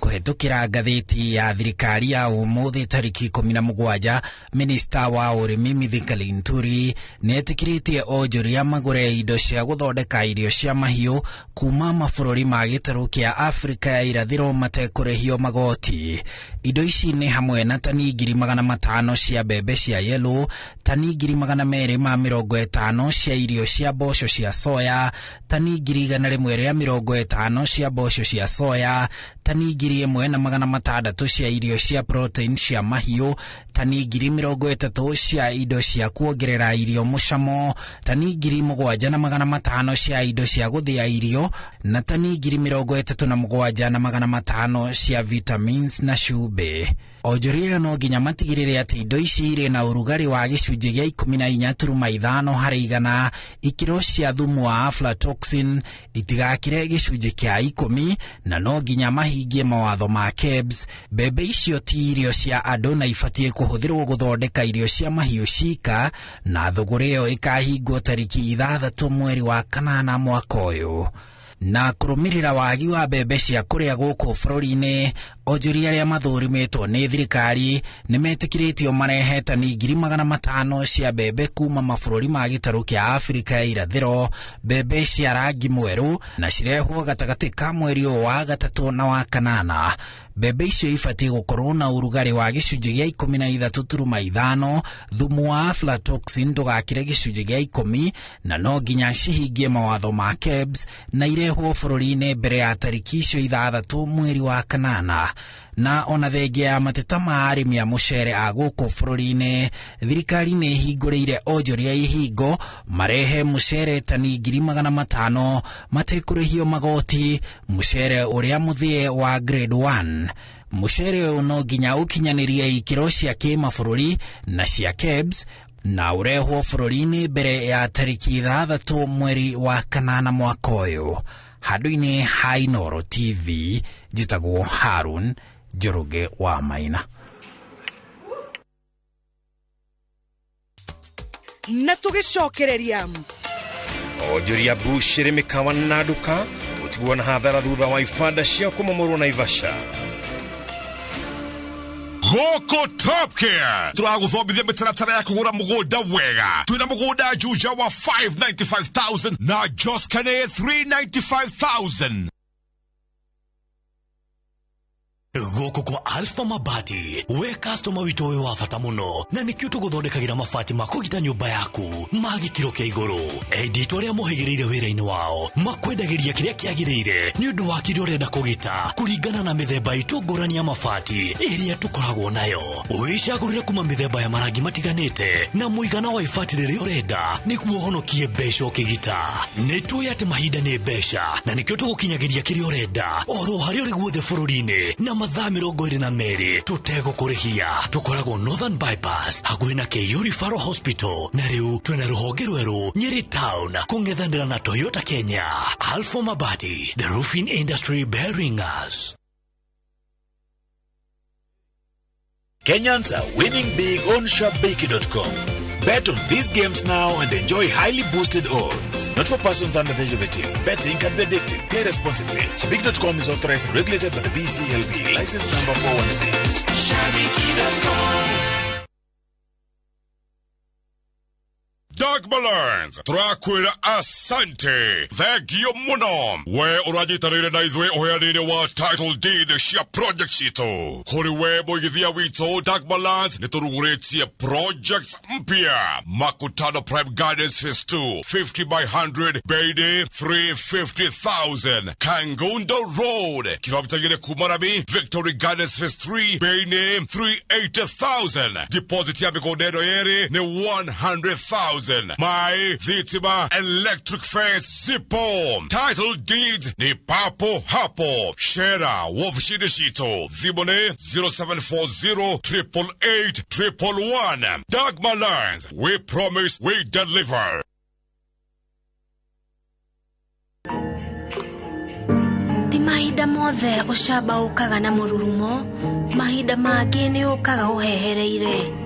Kũhetũkĩra ngathĩti ya thirikari ya ũmũthĩ tarĩki 17, minista wa ũrĩmi Mithika Linturi nĩ etĩkĩrĩtie onjoria magũre indo cia gũthondeka irio cia mahiũ kuma mabũrũri ma gĩtarũ kĩa Afrika ya irathĩro matekũrĩhio magoti. Indo ici nĩ hamwe na tani 500,000 cia mbembe cia yellow, tani 250,000 cia irio cia mboco cia soya, tani 150,000 cia mboco cia soya, tani 1,600 cia irio cia protein cia mahiũ, tani 30,000 cia indo cia kuongerera irio mũcamo, tani 7,500 cia indo cia gũthĩa irio na tani 37,500 cia vitamins na cumbĩ. Onjoria no nginya matigĩrĩre atĩ indo ici irĩ na ũrugarĩ wa gĩcunjĩ gĩa 14.5 harĩ igana, ikĩro cia thumu wa aflatoxin itigakĩre gĩcunjĩ kĩa 10, na no nginya mahingie mawatho ma KEBS. Mbembe icio ti irio cia andũ na ibatiĩ kũhũthĩrwo gũthondeka irio cia mahiũ cika, na thũgũrĩ ĩyo ĩkahingwo tarĩki 6 mweri wa 8 mwaka ũyũ. Na kũrũmĩrĩra wagi wa mbembe cia kũrĩa gũkũ bũrũri-inĩ, onjoria arĩa mathũrimĩtwo nĩ thirikari nĩ metĩkĩrĩtio marehe tani 500,000 cia mbembe kuma mabũrũri ma gĩtarũ kĩa Afrika ya irathĩro, mbembe cia rangi mwerũ, na cirehwo gatagatĩ ka mweri ũyũ wa 3 na wa 8. Mbembe icio ibatiĩ gũkorwo na ũrugarĩ wa gĩcunjĩ gĩa 13.5, thumu wa aflatoxin ndũgakĩre gĩcunjĩ gĩa 10, na no nginya cihingie mawatho ma KEBS na irehwo bũrũri-inĩ mbere ya tarĩki icio 6 mweri wa 8. Na ona thengia ya mateta ma arĩmi a mũcere a gũkũ bũrũri-inĩ, thirikari nĩ ĩhingũrĩire onjoria ihingo marehe mũcere tani 500,000 matekũrĩhio magoti, mũcere ũrĩa mũthĩe wa grade 1. Mũcere ũyũ no nginya ũkinyanĩrie ikĩro cia kĩmabũrũri na cia KEBS na ũrehwo bũrũri-inĩ mbere ya tarĩki 6 mweri wa 8 mwaka ũyũ. Handũ-inĩ ha Inooro TV, njĩtagwo Harun Njoroge wa Maina.
Na tũgĩcokereria
onjoria mbucĩrĩ, mĩkawa na nduka gũtigwo na hathara thutha wa ibanda cia kũmomorwo Naivasha.
Gũkũ Top Care tũragũthomithia mĩtaratara ya kũgũra mũgũnda wega. Twĩna mũgũnda Juja wa 595,000 na Joskane 395,000.
Gũkũ kwa Alpha Mabati, we customer witũ wĩ wa bata mũno, na nĩkĩo tũgũthondekagĩra mabati ma kũgita nyũmba yaku ma gĩkĩro kĩa igũrũ. Endi itũ arĩa mohĩgĩrĩire wĩra-inĩ wao makwendagĩria kĩrĩa kĩagĩrĩire nĩ ũndũ wa kĩrĩa ũrenda kũgita kũringana na mĩthemba itũ ngũrani ya mabati ĩrĩa tũkoragwo nayo. Wĩcagũrĩre kuma mĩthemba ya marangi matiganĩte na mũigana wa ibati rĩrĩa ũrenda nĩguo ũhonokie mbeca ũkĩgita. Nĩ tũĩ atĩ mahinda nĩ mbeca, na nĩkĩo tũgũkinyagĩria kĩrĩa ũrenda oro harĩa ũrĩ guothe bũrũri-inĩ na mathaa 22 tũtegũkũrĩhia. Tũkoragwo Northern Bypass hakuhĩ na KU Referral Hospital, na rĩu twĩna rũhonge rwerũ Nyeri Town kũng'ethanĩra na Toyota Kenya. Alpha Mabati, the roofing industry bearing us.
Kenyans are winning big on Shabiki.com. Bet on these games now and enjoy highly boosted odds. Not for persons under the age of 18. Betting can be addictive. Play responsibly. Shabiki.com is authorized and regulated by the BCLB. License number 416.
Shabiki.com.
Dagmar Learns turakwira asante thengio muno we uranyitanĩire na ithuĩ ũheani-inĩ wa title deed cia project citũ kũrĩ we mũigithia witũ Dagmar Learns nĩ tũrugũrĩtie projects mpya Makutano Prime Gardens Phase 2 50 by 100 bei 350,000 Kangundo Road kilomita igĩrĩ kuma Rami Victory Gardens Phase 3 bei 380,000 deposit ya mĩgũnda ĩno yerĩ nĩ 100,000 My thitima electric fence zipo title deeds ni papo hapo shera wofishini citũ thimũ nĩ 0740 888 111 Dagmar Lands, we promise we deliver.
Ti mahinda mothe ũcamba ũkaga na mũrurumo, mahinda mangĩ nĩ ũkaga ũhehereire.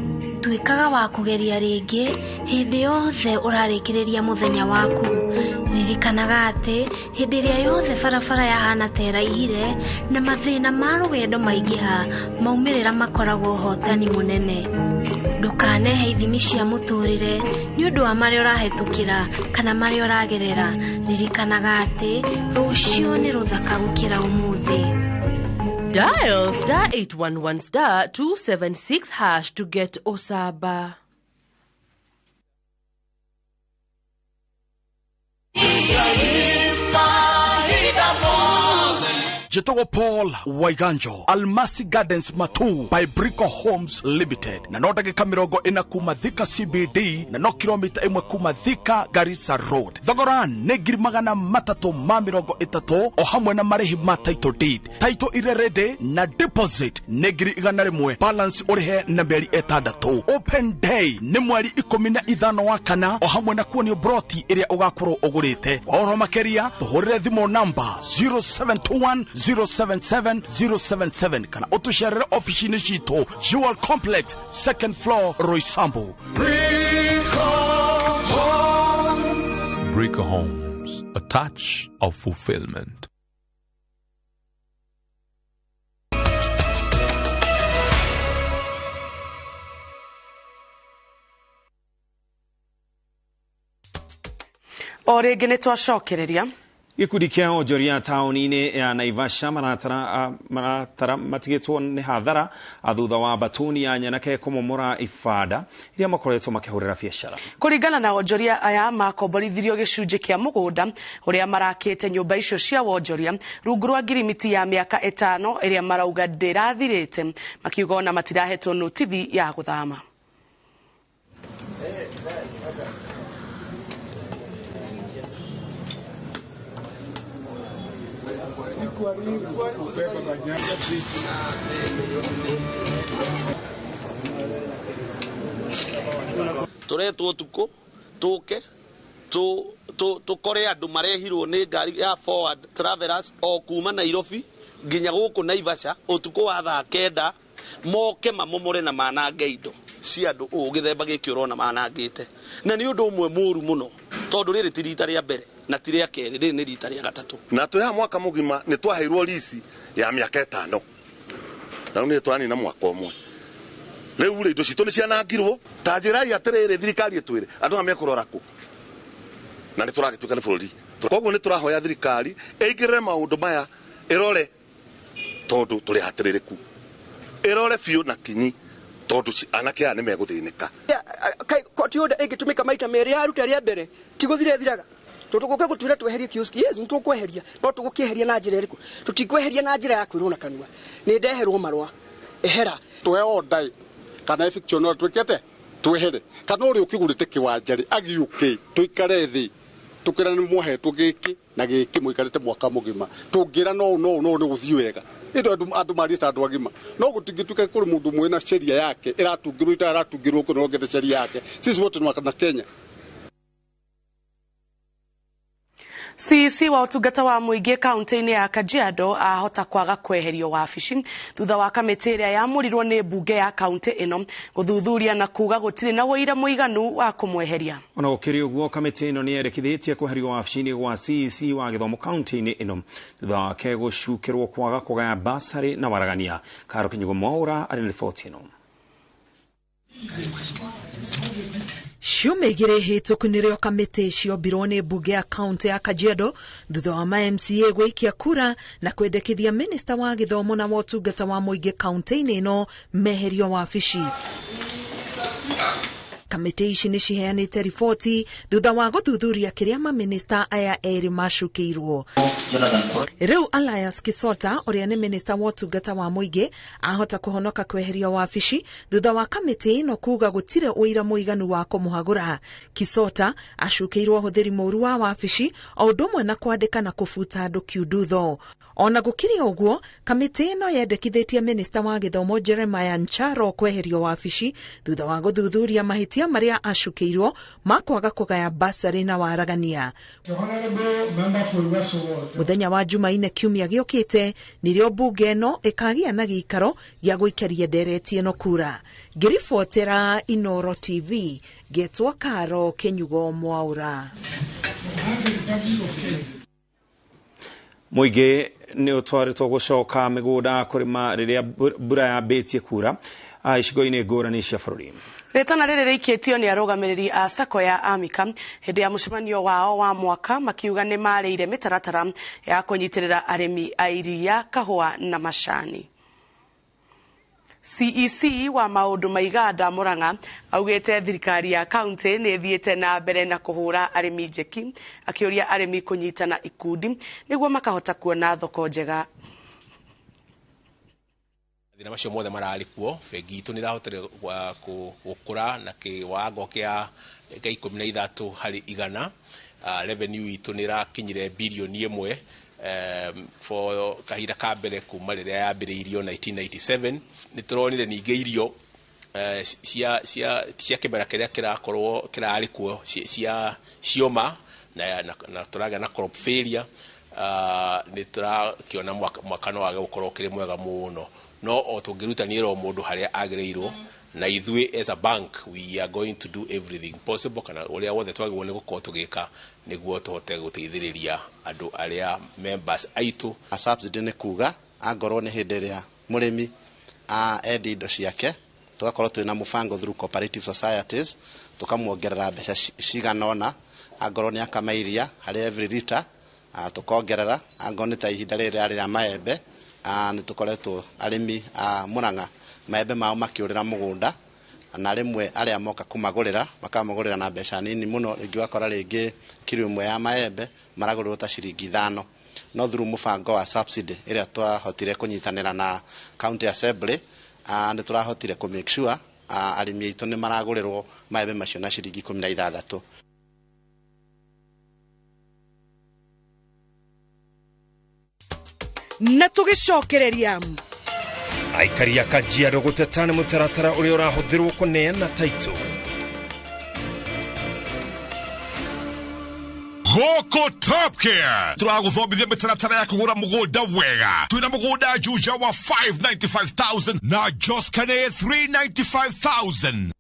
Tuĩkaga wa kũgeria rĩngĩ hĩndĩ yothe ũrarĩkĩrĩria mũthenya waku. Ririkanaga atĩ hĩndĩ ĩrĩa yothe barabara yahana ta ĩraihire na mathĩna ma rũgendo maingĩha, maumĩrĩra makoragwo ũhotani mũnene. Ndũkanehe ithimi cia mũtũrĩre nĩ ũndũ wa marĩa ũrahĩtũkĩra kana marĩa ũragerera. Ririkanaga atĩ rũciũ nĩ rũthaka gũkĩra ũmũthĩ.
Dial star 811 star 276 hash to get Osaba.
Jetogo Paul Waiganjo, Almasi Gardens Matu by Brico Homes Limited. Na no ndagĩka 40 kuma Thika CBD na no kilomita 1 kuma Thika Garissa Road. Thogora nĩ 330,000 o hamwe na marĩhi ma title deed. Title ire ready na deposit nĩ 100,000, balance ũrĩhe na mĩeri 6. Open day nĩ mweri 15 wa kana o hamwe na kuonio broti ĩrĩa ũgakorwo ũgũrĩte. Kwa ũhoro makĩria tũhũrĩre thimũ namba 0721 077 077 kana ũtũcerere ofici-inĩ citũ Jewel Complex second floor Roysambu.
Brico Homes, a touch of fulfillment.
O rĩngĩ nĩ twacokereria
Gĩkundi kĩa onjoria taũni-inĩ ya Naivasha maratara matigĩtwo nĩ hathara thutha wa batuni ya nyanake kũmomora ibanda iria makoretwo makĩhũrĩra biacara.
Kũringana na onjoria aya makomborithirio gĩcunjĩ kĩa mũgũnda ũrĩa marakĩte nyũmba icio cia wonjoria rungu rwa ngirimiti ya mĩaka 5 ĩrĩa marauga ndĩrathirĩte, makiuga ona matirahetwo notithi ya gũthama.
Turetwo tuko tuke tukore andu marehirwo ni ngari ya forward travelers o kuma Nairobi nginya guku Naivasha utuku wa thaa 9 moke mamomore na manange indo cia andu uu githemba giki urona manangite na ni undu umwe muru muno tondu riri ti rita ria mbere na ti ria keri riri ni rita ria gatatu
na twi ha mwaka mugima ni twaheirwo lease ya miaka 5 na riu ni twanina mwaka umwe riu ri indo citu ni cianangirwo ta njirai atiriri thirikari itwire andu aya mekurora ku na ni turagituika ni bururi koguo ni turahoya thirikari ĩingĩrĩre maundu maya ĩrore tondu turi hatiririku ĩrore biũ na kinyi tondu anake aya nĩ megũthĩnĩka.
Koti order ĩngĩtũmĩka maita merĩ yaruta rĩa mbere ti gũthira ĩthiraga tondu gũka gũtwĩra tweherie kioski, yes nĩ tũkweheria no tũgũkĩeheria na njĩra ĩrĩkũ? Tũtikweheria na njĩra ya kwĩrwo na kanua nĩ ndeherwo marũa ehera
twe order kana eviction order twĩkĩte twehere kana ũrĩa ũkĩgũrĩte kĩwanja rĩ agiũke tũikare thĩ tukirane mwohetwo gĩkĩ na gĩkĩ mũikarĩte mwaka mũgima tũngĩra no no no nĩ gũthiĩ wega ĩndo andũ marie ta andũ agima no gũtingĩtuĩka kũrĩ mũndũ ũmwe na sheria yake ĩratungĩrwo ĩtaratungĩrwo kũna ongete sheria yake sisi wote ni na Kenya.
CEC wa ũtungata wa mũingĩ kaunti-inĩ ya Kajiado ahota kwaga kweherio wabici thutha wa kamĩtĩ ĩrĩa yamũrirwo nĩ mbunge ya kaunti ĩno gũthuthuria na kuga gũtirĩ na ũira mũiganu wa kũmweheria.
Ona gũkĩrĩ ũguo, kamĩtĩ ĩno nĩ yendekithĩtie kweherio wabici-inĩ gwa CEC wa gĩthomo kaunti-inĩ ĩno thutha wake gũcukĩrwo kwaga kũgaya basarĩ na waragania. Karo Kinyugo Mwaura arĩ na riboti ĩno.
Ciumia igĩrĩ hĩtũku nĩrĩo kamĩtĩ ciombirwo nĩ mbunge ya kaunti ya Kajiado thutha wa ma MCA gwĩikia kura na kwendekithia minista wa gĩthomo na wotungata wa mũingĩ kaunti-inĩ ĩno meherio wabici. Kamĩtĩ ici nĩ ciheanĩte riboti thutha wa gũthuthuria kĩrĩa maminista aya erĩ macukĩirwo. Rĩu Elias Kisota ũrĩa nĩ minista wa ũtungata wa mũingĩ ahota kũhonoka kweherio wabici thutha wa kamĩtĩ ĩno kuga gũtirĩ ũira mũiganu wa kũmũhagũra. Kisota acukĩirwo ũhũthĩri mũũru wa wabici o ũndũ ũmwe na kwandĩka na kũbuta andũ kiundutho. Ona gũkĩrĩ ũguo, kamĩtĩ ĩno yendekithĩtie minista wa gĩthomo Jeremiah Ncharo kweherio wabici thutha wa gũthuthuria mahĩtia marĩa acukĩirwo ma kwaga kũgaya basarĩ na waragania. Mũthenya wa Jumaine kiumia gĩũkĩte nĩrĩo mbunge ĩno ĩkagĩa na gĩikaro gĩa gũikaria ndereti ĩno kura. Ngĩribotera Inoro TV ngetwo Karo Kinyugo Mwaura.
Mũingĩ nĩ ũtwarĩtwo gũcoka mĩgũnda kũrĩma rĩrĩa mbura yambĩtie kura icigo-inĩ ngũrani cia bũrũri.
Rĩtana rĩrĩ rĩikĩtio nĩ arũgamĩrĩri a sacco ya Amika hĩndĩ ya mũcemanio wao wa mwaka makiuga nĩ marĩire mĩtaratara ya kũnyitĩrĩra arĩmi a iria, kahũa na macani. CEC wa maũndũ ma iganda Murang'a augĩte thirikari ya kaunti nĩ ĩthiĩte na mbere na kũhũra arĩmi njeki, akĩũria arĩmi kũnyitana ikundi nĩguo makahota kuona thoko njega.
Mathĩna macio mothe mararĩ kuo, bengi itũ nĩ ĩrahotire gũkũra na kĩwango kĩa 13 harĩ igana. Revenue itũ nĩ ĩrakinyire birioni 1 for kahinda ka mbere kuma rĩrĩa yambĩrĩirio 1997. Nĩ tũronire ningĩ irio cia kĩmera kĩrĩa kĩrakorwo kĩrarĩ kuo cia cioma na tũragĩa na crop failure. Nĩ tũrakĩona mwaka no wage gũkorwo ũkĩrĩ mwega mũno, no o tũngĩrutanĩra o mũndũ harĩa agĩrĩirwo, na ithuĩ as a bank we are going to do everything possible kana ũrĩa wothe twagĩrĩirwo nĩ gũkorwo tũgĩka nĩguo tũhote gũteithĩrĩria andũ arĩa members aitũ.
Subsidy nĩ kuga angorwo nĩ hĩndĩ ĩrĩa mũrĩmi endia indo ciake tũgakorwo twĩna mũbango through cooperative societies tũkamuongerera mbeca cigana ũna, angorwo nĩ akama iria harĩ every liter tũkongerera, angorwo nĩ ta ihinda rĩrĩ rĩa maembe nĩ tũkoretwo arĩmi a Murang'a maembe mao makĩũrĩra mũgũnda, na rĩmwe arĩa moka kũmagũrĩra makamagũrĩra na mbeca nini mũno, rĩngĩ ũgakora rĩngĩ kiro ĩmwe ya maembe maragũrĩrwo ta ciringi 5. No through mũbango wa subsidy ĩrĩa twahotire kũnyitanĩra na county assembly nĩ tũrahotire kũ make sure arĩmi aitũ nĩ maragũrĩrwo maembe macio na ciringi 16.
Na tũgĩcokereria
aikari a Kajiado gũteta nĩ mũtaratara ũrĩa ũrahũthĩrwo kũneana taitũ.
Gũkũ Top Care tũragũthomithia mĩtaratara ya kũgũra mũgũnda wega. Twĩna mũgũnda Juja wa 595,000 na Joskane 395,000.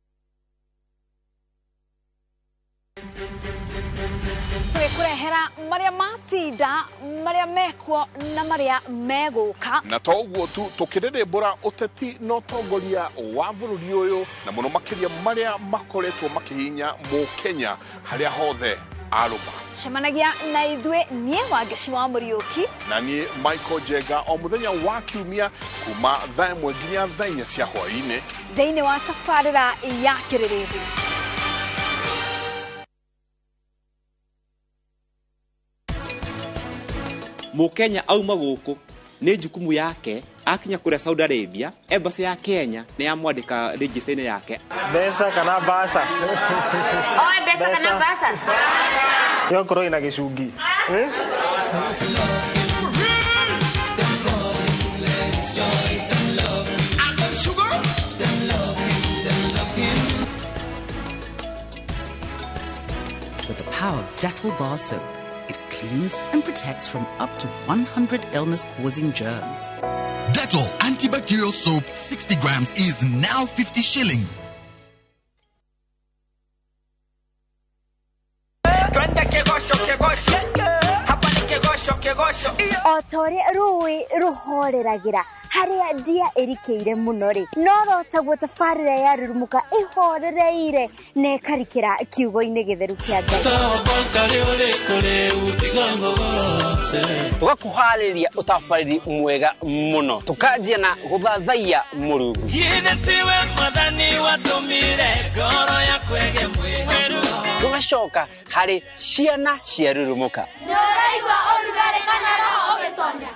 Tũgĩkũrehera marĩa matinda, marĩa mekuo na marĩa megũka.
Na to ũguo tu, tũkĩrĩrĩmbũra ũteti na ũtongoria wa bũrũri ũyũ na mũno makĩria marĩa makoretwo makĩhinya mũkenya harĩa hothe arũma.
Cemanagia na ithuĩ niĩ Wangeci wa Mũriũki
na niĩ Michael Jenga o mũthenya wa kiumia kuma thaa 1 nginya thaa 4 cia hwaĩ-inĩ
thĩinĩ wa tabarĩra ya Kĩrĩrĩmbĩ.
Mũkenya auma gũkũ nĩ jukumu yake akinya kũrĩa Saudi Arabia, embassy ya Kenya nĩ yamwandĩka register-inĩ yake.
Mbeca kana mbaca?
Oe mbeca kana mbaca?
Yokorwo ina gĩcungi.
With the power of Dettol bar soap, it cleans
cleans and protects from up to 100 illness-causing germs.
Dettol antibacterial soap 60 grams is now 50 shillings.
O ta ũrĩa rũĩ rũhoreragira harĩa ndia ĩrikĩire mũno rĩ, no rotaguo tabarĩra ya Rurumuka ĩhorereire na ĩkarikĩra kiugo-inĩ gĩtheru kĩa Ngai.
Tũgakũharĩria ũtabarĩri mwega mũno, tũkanjia na gũthathaiya Mũrungu. Tũgacoka harĩ ciana cia Rurumuka.
Nĩũraigua ũrugarĩ kana roho ũgĩtonya?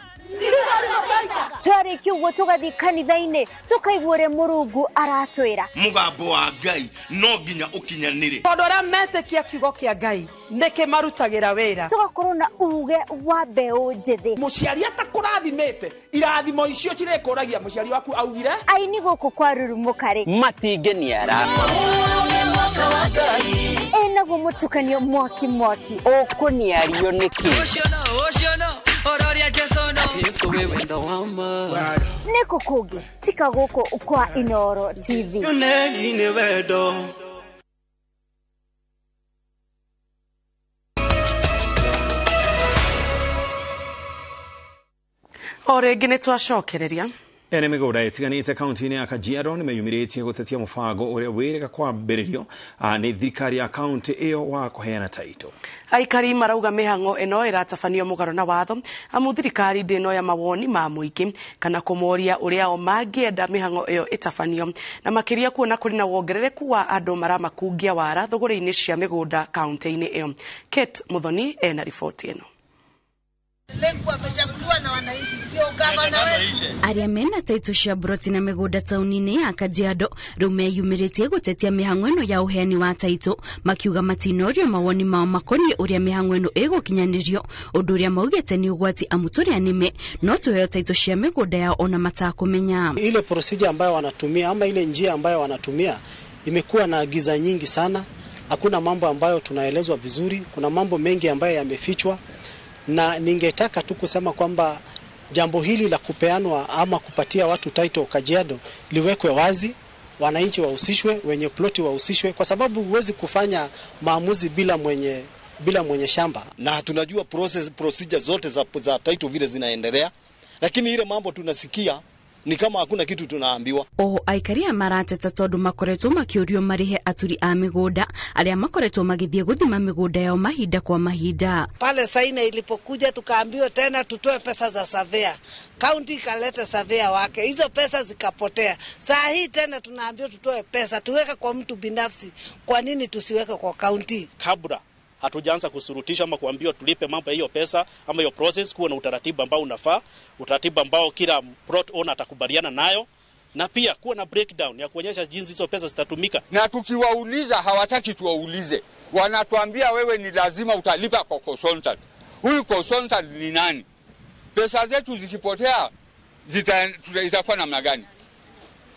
Twarĩkia ũguo tũgathiĩ kanitha-inĩ tũkaigua ũrĩa Mũrungu aratwĩra.
Mũgambo wa Ngai no nginya ũkinyanĩre.
Tondũ arĩa metĩkia kiugo kĩa Ngai nĩkĩmarutagĩra wĩra.
Tũgakorwo na uge wa mbeũ njĩthĩ.
Mũciari atakũrathimĩte irathimo icio cirĩkũragia mũciari waku augire.
Aini gũkũ kwa Rurumuka rĩ
matingĩniara.
Ĩnaguo mũtukanio mwaki mwaki.
Ũkũniario nĩkĩ?
Nĩkũ kũngĩ tika gũkũ kwa Inooro TV.
O rĩngĩ nĩ twacokereria.
Ene mĩgũnda ĩtiganĩte kaunti-inĩ ya Kajiado nĩmeyumĩrĩtie gũtetia mũbango ũrĩa wĩrĩga kwambĩrĩrio nĩ thirikari ya kaunti ĩyo wa kũheana taito.
Aikari marauga mĩhang'o ĩno ĩratabanio mũgarũ na watho amu thirikari ndĩnoya mawoni ma mũingĩ kana kũmoria ũrĩa o mangĩenda mĩhang'o ĩyo ĩtabanio, na makĩria kuona kũrĩ na wongerereku wa andũ maramakungia wara thũgũrĩ-inĩ cia mĩgũnda kaunti-inĩ ĩyo. Kate Muthoni ena riboti ĩno.
Arĩa mena taito cia broti na mĩgũnda taũni-inĩ ya Kajiado rĩu meyumĩrĩtie gũtetia mĩhang'o ĩno ya ũheani wa taito, makiuga matinorio mawoni mao makoniĩ ũrĩa mĩhang'o ĩno ĩgũkinyanĩrio, ũndũ ũrĩa maugĩte nĩ ũgwati amu tũrĩa nĩme no tũheo taito cia mĩgũnda yao ona matakũmenya.
Ile procedure ambayo wanatumia ama ile njia ambayo wanatumia imekuwa na giza nyingi sana. Hakuna mambo ambayo tunaelezwa vizuri, kuna mambo mengi ambayo yamefichwa, na ningetaka tu kusema kwamba jambo hili la kupeanwa ama kupatia watu title Kajiado liwekwe wazi, wananchi wahusishwe, wenye ploti wahusishwe, kwa sababu huwezi kufanya maamuzi bila mwenye shamba.
Na tunajua procedure zote za title vile zinaendelea, lakini ile mambo tunasikia ni kama hakuna kitu tunaambiwa.
Oho aikari a marateta tondu makoretwo makiurio marihe aturi a migunda aria makoretwo magithie guthima migunda yao mahinda kwa mahinda.
Pale Saina ilipokuja tukaambiwa tena tutoe pesa za surveyor. County ikaleta surveyor wake, hizo pesa zikapotea. Saa hii tena tunaambiwa tutoe pesa tuweke kwa mtu binafsi. Kwa nini tusiweke kwa county?
Kabla hatujaanza kusurutisha ama kuambiwa tulipe mambo hiyo pesa ama hiyo process, kuwa na utaratibu ambao unafaa, utaratibu ambao kila plot owner atakubaliana nayo, na pia kuwa na breakdown ya kuonyesha jinsi hizo pesa zitatumika.
Na tukiwauliza hawataki tuwaulize, wanatuambia wewe ni lazima utalipa kwa consultant. Huyu consultant ni nani? Pesa zetu zikipotea zitakuwa namna gani?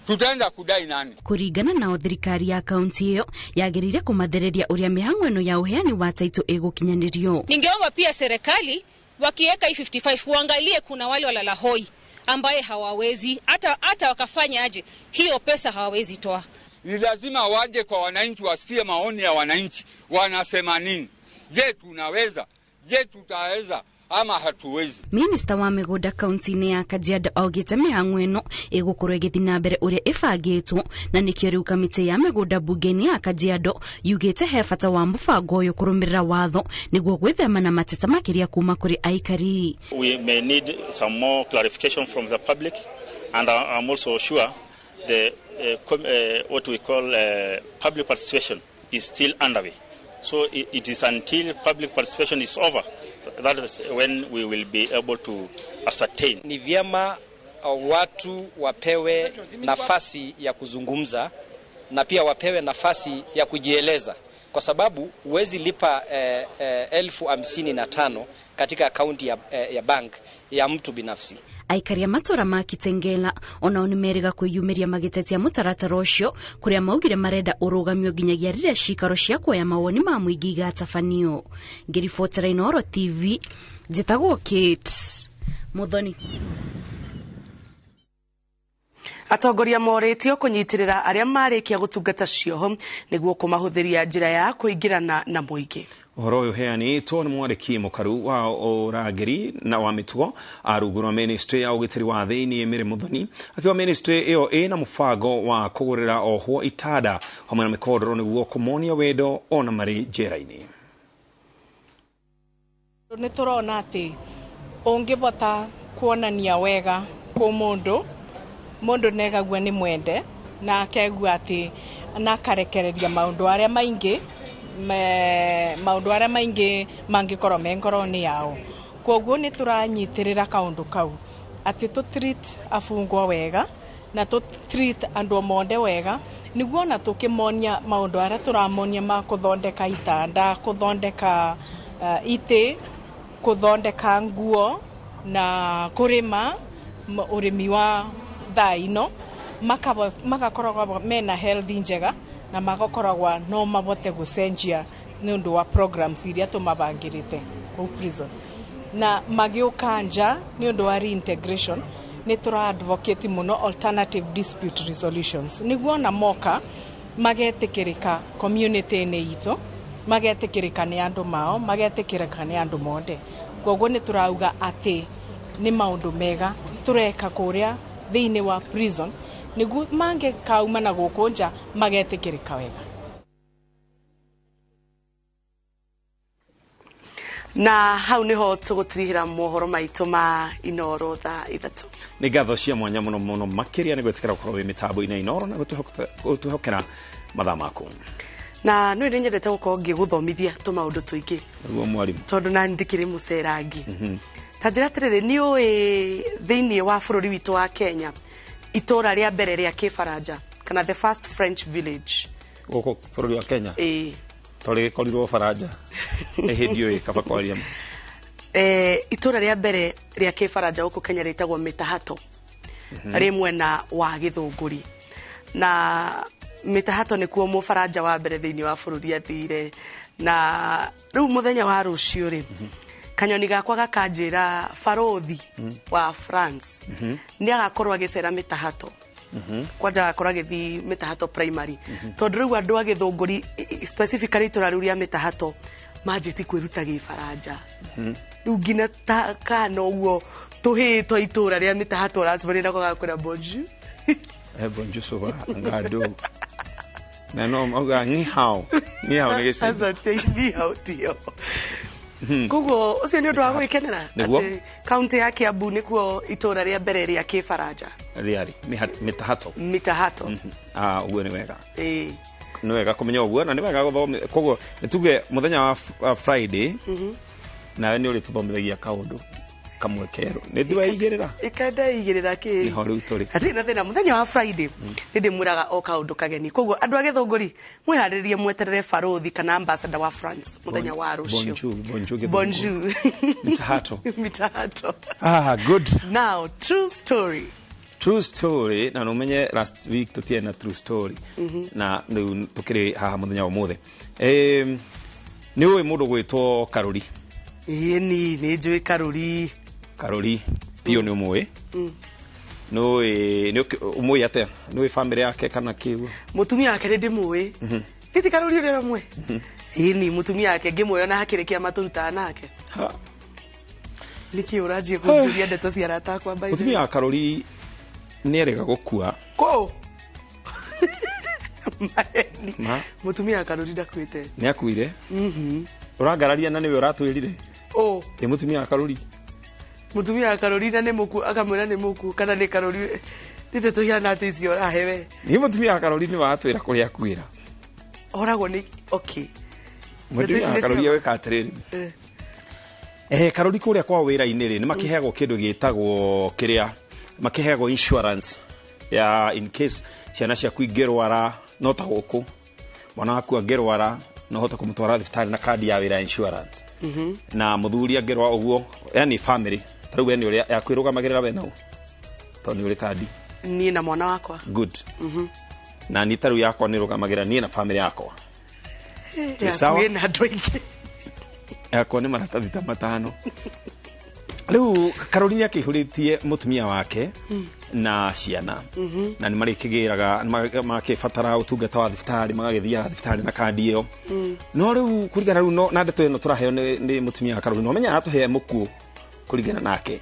Tutaenda kudai nani?
Kuringana na thirikari ya kaunti iyo yagirire kumathereria uria mihang'o ino ya uheani wa taito igukinyanirio.
Ningeomba pia serikali wakiweka hii 55 uangalie kuna wale walala hoi ambaye hawawezi hata wakafanya aje hiyo pesa hawawezi toa.
Ni lazima waje kwa wananchi wasikie maoni ya wananchi wanasema nini. Je, tunaweza? Je, tutaweza? Ama hatuwezi.
Minista wa migunda kaunti-inĩ ya Kajiado augĩte mĩhang'o ĩno ĩgũkorwo ĩgĩthiĩ na mbere ũrĩa ĩbangĩtwo, na nĩkĩo rĩu kamĩtĩ ya mĩgũnda mbunge-inĩ ya Kajiado yugĩte he bata wa mũbango ũyũ kũrũmĩrĩra watho nĩguo gwĩthema na mateta makĩria kuma kũrĩ aikari.
We may need some more clarification from the public, and I'm also sure the what we call public participation is still underway. So it is until public participation is over that is when we will be able to ascertain.
Ni vyema watu wapewe nafasi ya kuzungumza na pia wapewe nafasi ya kujieleza. kwa sababu huwezi lipa 55,000 katika akaunti ya bank ya mtu binafsi.
Aikari a matũra ma Kitengela onao nĩ merĩga kwĩyumĩria magĩtetia mũtaratara ũcio, kũrĩa maugire marenda ũrũgamio nginyagia rĩrĩa cikaro cia kuoya mawoni ma mũingĩ igatabanio. Ngĩribotera Inooro TV, njĩtagwo Kate Muthoni.
Atongoria morĩtio kũnyitĩrĩra arĩa marĩkia gũtungata cioho nĩguo kũmahũthĩria njĩra ya kũingĩrana na mũingĩ.
Ũhoro ũyũ ũheanĩtwo nĩ mwandĩki mũkaru wa ũrangĩri na wa mĩtugo rungu rwa ministry ya ũgitĩri wa thĩinĩ Mary Muthoni, akiuga ministry ĩyo ĩna mũbango wa kũgũrĩra ohwo itanda hamwe na mĩkondoro nĩguo kũmonia wendo ona marĩ njera-inĩ.
Nĩ tũrona atĩ ũngĩbota kuonania wega kũ mũndũ, mũndũ negagua nĩ mwende na akegua atĩ na akarekereria maũndũ arĩa maingĩ maũndũ arĩa maingĩ mangĩkorwo me ngoro-inĩ yao. Kwoguo nĩ tũranyitĩrĩra kaũndũ kau atĩ tũ treat abungwa wega na tũ treat andũ monde wega, nĩguo ona tũkĩmonia maũndũ arĩa tũramonia ma kũthondeka itanda, kũthondeka itĩ, kũthondeka nguo na kũrĩma ũrĩmi wa thaa ino, magakoragwo mena health njega na magakoragwo no mabote gũcenjia nĩ ũndũ wa programs iria tũmabangĩrĩte kũu prison. Na magĩũka nja nĩ ũndũ wa reintegration, nĩ tũra advocate mũno alternative dispute resolutions, nĩguo ona moka magetĩkĩrĩka community-inĩ itũ, magetĩkĩrĩka nĩ andũ mao, magetĩkĩrĩka nĩ andũ monde. Kwoguo nĩ tũrauga atĩ nĩ maũndũ mega tũreka kũrĩa thĩinĩ wa prison, nĩguo mangĩkauma na gũkũ nja magetĩkĩrĩka wega.
Na hau niho tũgũtirihĩra mohoro maitũ ma Inooro thaa 3.
Nĩ ngatho cia mwanya mũno mũno makĩria nĩ gwĩtĩkĩra gũkorwo wĩ mĩtambo-inĩ ya Inooro na gũtwĩhokera mathaa maku.
Na nĩ nyendete gũkorwo ngĩgũthomithia tũmaũndũ tũingĩ.
Nĩguo mwarimũ.
Tondũ nani ndikĩrĩ mũcerangi. Ta njĩra atĩrĩrĩ, nĩ ũĩ thĩinĩ wa bũrũri witũ wa Kenya itũra rĩa mbere rĩa kĩbaranja kana the first French village
gũkũ bũrũri wa Kenya?
Ĩĩ.
Tondũ gĩkorirwo Baranja nĩ hĩndĩ ũyũ kaba kwaria.
Itũra rĩa mbere rĩa kĩbaranja gũkũ Kenya rĩtagwo Mĩtahato, rĩ mwena wa Gĩthũngũri. Na Mĩtahato nĩkuo mũbaranja wa mbere thĩinĩ wa bũrũri athire. Na rĩu mũthenya wa rũciũ rĩ, kanyoni gakwa gakanjĩra barothi wa France nĩ agakorwo agĩcera Mĩtahato. Kwanja agakorwo agĩthiĩ Mĩtahato primary. Tondũ rĩu andũ a Gĩthũngũri specifically itũra rĩu rĩa Mĩtahato manjĩtie kwĩruta gĩbaranja. Rĩu nginya ta kana ũguo tũhĩĩ twa itũra rĩa Mĩtahato ũracemania nako gakwĩra bonjour.
Bonjour ça va ngado. Na no mauga ni hao. Ni hao nĩ gĩcindĩ.
Asante, ni hao tio. Koguo ũcio nĩ ũndũ wa gwĩkenera atĩ kaunti ya Kiambu nĩkuo itũra rĩa mbere rĩa kĩbaranja
rĩarĩ Mĩtahato.
Mĩtahato.
Ũguo nĩ wega.
Ĩĩ.
Nĩ wega kũmenya ũguo na nĩ wega gũthoma. Koguo nĩ tuge mũthenya wa Friday nawe nĩ ũrĩtũthomithagia kaũndũ kamwe kerũ. Nĩ ndiweigĩrĩra?
Ĩkandaigĩrĩra kĩ?
Nĩho rĩu tũrĩ.
Hatirĩ na thĩna, mũthenya wa Friday nĩ ndĩmwĩraga o kaũndũ kageni. Koguo andũ a Gĩthũngũri mwĩharĩrĩrie mweterere barothi kana ambassador wa France mũthenya wa rũciũ.
Bonjour, bonjour Gĩthũngũri.
Bonjour.
Mĩtahato.
Mĩtahato.
Good.
Now, true story.
True story, na nũmenye last week tũtiarĩ na true story. Na rĩu tũkĩrĩ haha mũthenya wa ũmũthĩ. Nĩ ũĩ mũndũ gwĩtwo Karũri?
Ĩĩ nĩ njũĩ Karũri.
Karũri biũ nĩ ũmũĩ? Nĩ ũmũĩ atĩa? Nĩ ũĩ bamĩrĩ yake kana kĩguo?
Mũtumia wake nĩ ndĩmũĩ. Nĩ ti Karũri ũrĩa ũramũĩ? Ĩĩ ni mũtumia wake ngĩmũĩ ona hakĩrĩ kĩama tũrutaga nake. Nĩkĩ ũranjia kũnjũria ndeto cia arata akwa by the way?
Mũtumia wa Karũri nĩ erĩga gũkua.
Kũ? Mũtumia wa Karũri ndakuĩte.
Nĩ akuire? Ũrangararia na nĩwe ũratwĩrire?
Ũ.
Ĩ mũtumia wa Karũri?
Mũtumia wa Karũri na nĩ mũkuũ, akamwĩra nĩ mũkuũ kana nĩ Karũri. Nĩ tũhiana atĩ icio ũrahe we.
Nĩ mũtumia wa Karũri nĩ watwĩra kũrĩa akuĩra.
Oragwo nĩ okay.
Mũtumia wa Karũri ewĩka atĩrĩrĩ. Karũri kũrĩa kwa wĩra-inĩ rĩ, nĩ makĩheagwo kĩndũ gĩtagwo kĩrĩa, makĩheagwo insurance ya in case ciana ciaku ingĩrwara, no ta gũkũ mwana waku angĩrwara No ũhote kũmũtwara thibitarĩ na kandi ya wĩra ya insurance. Na mũthuri angĩrwa ũguo, yani family ta rĩu we nĩ ũrĩa yakwĩrũgamagĩrĩra we nau tondũ nĩ ũrĩ kandi.
Niĩ na mwana wakwa.
Good. Na niĩ ta rĩu yakwa nĩ rũgamagĩrĩra niĩ na family yakwa. Nĩ sawa?
Yaku ĩna andũ aingĩ.
Yakwa nĩ maratathi ta 5. Rĩu Caroline akĩihũrĩtie mũtumia wake na ciana. Na nĩ marĩkĩgĩraga makĩbatara ũtungata wa thibitarĩ, magagĩthiaga thibitarĩ na kandi ĩyo. No rĩu kũringana rĩu no na ndeto ĩno tũraheo nĩ mũtumia wa Caroline, ũmenya aratũhe mũkuũ kũringana nake.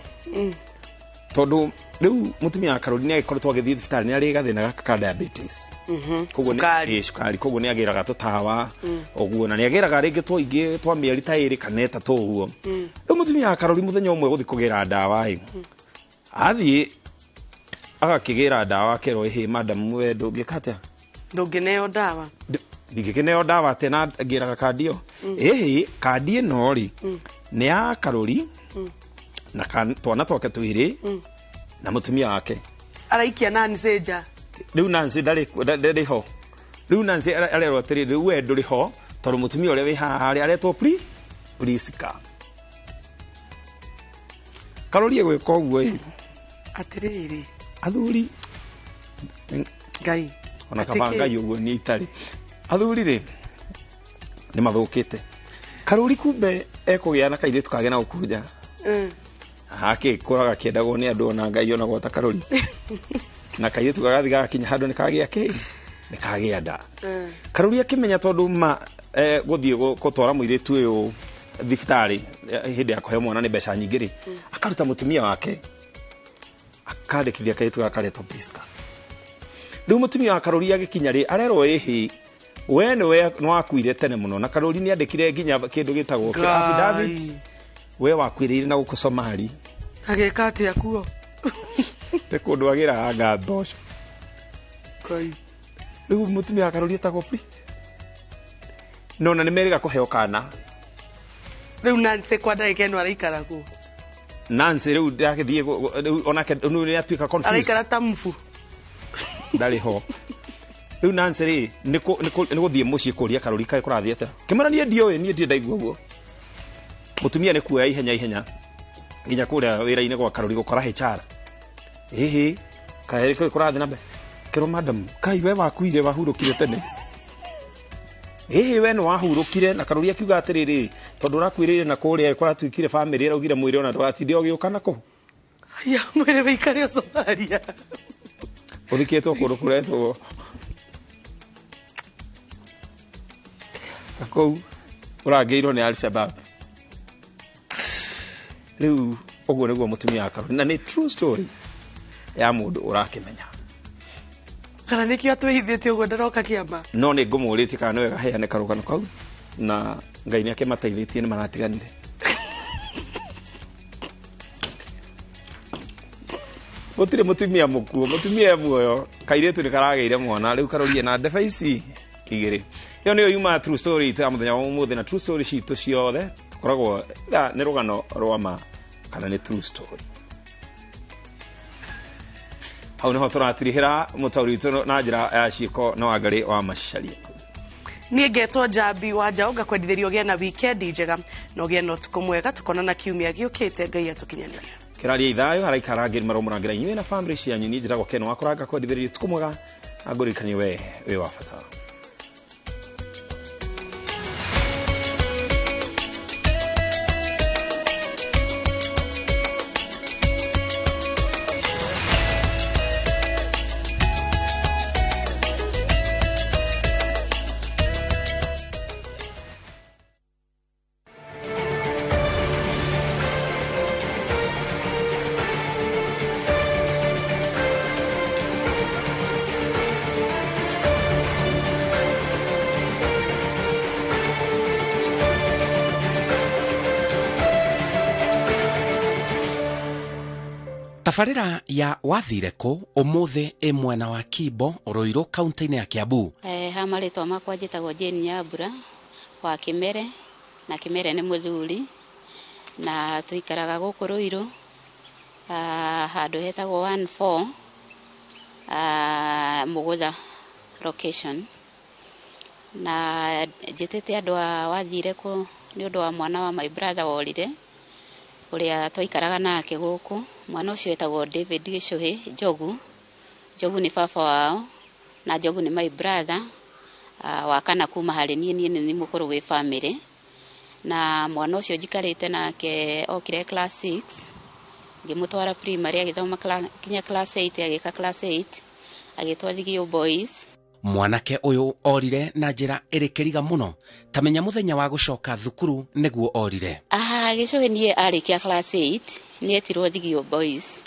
Tondũ rĩu mũtumia wa Caroline agĩkoretwo agĩthiĩ thibitarĩ nĩ arĩ gathĩna gaka ka diabetes. Koguo
Cukari.
Cukari, koguo nĩ agĩraga tũtawa ũguo, na nĩ agĩraga rĩngĩ twaingĩ twa mĩeri ta 2 kana 3 ũguo. Rĩu mũtumia wa Caroline mũthenya ũmwe gũthiĩ kũgĩra ndawa ĩ, athiĩ agakĩgĩra ndawa akerwo, ĩhĩ madam we ndũngĩka atĩa?
Ndũngĩneo ndawa.
Ndingĩkĩneo ndawa atĩa na ngĩraga kandi ĩyo? Ĩhĩ kandi ĩno rĩ nĩ ya Karori na twana twake 2 na mũtumia wake.
Araikia Nancy nja.
Rĩu Nancy ndarĩ ho. Rĩu Nancy arerwo atĩrĩrĩ, rĩu we ndũrĩ ho tondũ mũtumia ũrĩa wĩ haha rĩ aretwo Priska. Karori egwĩka ũguo ĩ.
Atĩrĩrĩ.
Athuri.
Ngai.
Ona kaba Ngai ũguo niĩ itarĩ. Athuri rĩ nĩ mathũkĩte. Karori kumbe ekũgĩa na kairĩtu kagĩ na gũkũ nja. Hakĩ kũraga kĩendagwo nĩ andũ ona Ngai onagwo ta Karori. Na kairĩtu gagathi gagakinya handũ nĩ kagĩa kĩ? Nĩ kagĩa nda. Karori akĩmenya tondũ ma gũthiĩ gũtwara mũirĩtu ũyũ thibitarĩ hĩndĩ ya kũheo mwana nĩ mbeca nyingĩ rĩ, akaruta mũtumia wake akandĩkithia kairĩtu gaka karetwo Priska. Rĩu mũtumia wa Karori agĩkinya rĩ, arerwo ĩhĩ we nĩ wakuire tene mũno, na Karori nĩ andĩkire nginya kĩndũ gĩtagwo affidavit, we wakuĩrĩire na gũkũ Somali.
Agĩka atĩa kuo?
Nĩ kũndũ agĩraga nga mboco. Rĩu mũtumia wa Karori etagwo Pri. No na nĩ merĩga kũheo kana.
Rĩu Nancy kwa ndagĩka ĩno araikara kũ?
Nancy rĩu ndagĩthiĩ rĩu onake rĩu nĩ atuĩka confused.
Araikara ta mbu.
Ndarĩ ho. Rĩu Nancy rĩ nĩ gũthiĩ mũciĩ kũria Karori kaĩ kũrathiĩ atĩa. Kĩmera niĩ ndiũĩ, niĩ ndirĩ ndaigua ũguo. Mũtumia nĩ kuoya ihenya ihenya nginya kũrĩa wĩra-inĩ gwa Karori gũkora HR. Ĩhĩ kaĩ kũrathiĩ na mbere. Kĩrwo madam, kai we wakuire wahurũkire tene. Ĩhĩ we nĩ wahurũkire, na Karori akiuga atĩrĩrĩ, tondũ ũrakuĩrĩire na kũrĩa kũratuĩkire family ĩraugire mwĩrĩ ona ndũgatinde ũgĩũka na kũu.
Ya mwĩrĩ wĩikare Somalia.
Ũthikĩtwo kũndũ kũretwo kũu ũrangĩirwo nĩ Al-Shabaab. Rĩu ũguo nĩguo mũtumia wa Karori, na nĩ true story ya mũndũ ũrakĩmenya.
Kana nĩkĩo atwĩhithĩtie ũguo ndaroka kĩama?
No nĩ ngũmũrĩtie kana nĩ wega heane karũgano kau, na Ngai nĩ akĩmateithĩtie nĩ maratiganire. Gũtirĩ mũtumia mũkuũ, mũtumia e muoyo, kairĩtu nĩ karagĩire mwana, rĩu karorie na ndebe ici 2. Ĩyo nĩyo yuma true story itũ ya mũthenya wa ũmũthĩ, na true story citũ ciothe tũkoragwo nĩ rũgano rwa ma kana nĩ true story. Hau nĩho tũratirihĩra mũtaũri witũ na njĩra ya ciĩko na Wangarĩ wa Macharia.
Niĩ ngetwo Njambi wa Njaũ, ngakwendithĩria ũgĩe na weekend njega na ũgĩe na ũtukũ mwega, tũkonana kiumia gĩũkĩte. Ngai atũkinyanĩrie.
Kĩraria ithayo haraikara ngĩri maromũrangĩra inyuĩ na family cianyu. Niĩ njĩtagwo Ken wa Kũranga, kwendithĩria ũtukũ mwega na ngũririkanie we wĩ wa bata.
Tabarĩra ya wathire kũ ũmũthĩ ĩ mwena wa Kimbo Ruiru kaunti-inĩ ya Kiambu.
Ha marĩtwa makwa njĩtagwo Jane Nyambura wa Kĩmere, na Kĩmere nĩ mũthuri, na tũikaraga gũkũ Ruiru handũ hetagwo 14 Mũgũtha location. Na njĩtĩte andũ a wathire kũ nĩ ũndũ wa mwana wa my brother worire ũrĩa twaikaraga nake gũkũ. Mwana ũcio etagwo David Gĩcũhĩ Njogu. Njogu nĩ baba wao na Njogu nĩ my brother wa kana kuma harĩ niĩ, niĩ nĩ mũkũrũ gwĩ family. Na mwana ũcio njikarĩte nake okire class 6 ngĩmũtwara primary agĩthoma kinya class 8, agĩka class 8 agĩtwo Thigio Boys.
Mwanake ũyũ orire na njĩra ĩrĩ kĩriga mũno, ta menya mũthenya wa gũcoka thukuru nĩguo orire.
Gĩcũhĩ niĩ arĩkia class 8 nĩetirwo Thigio Boys,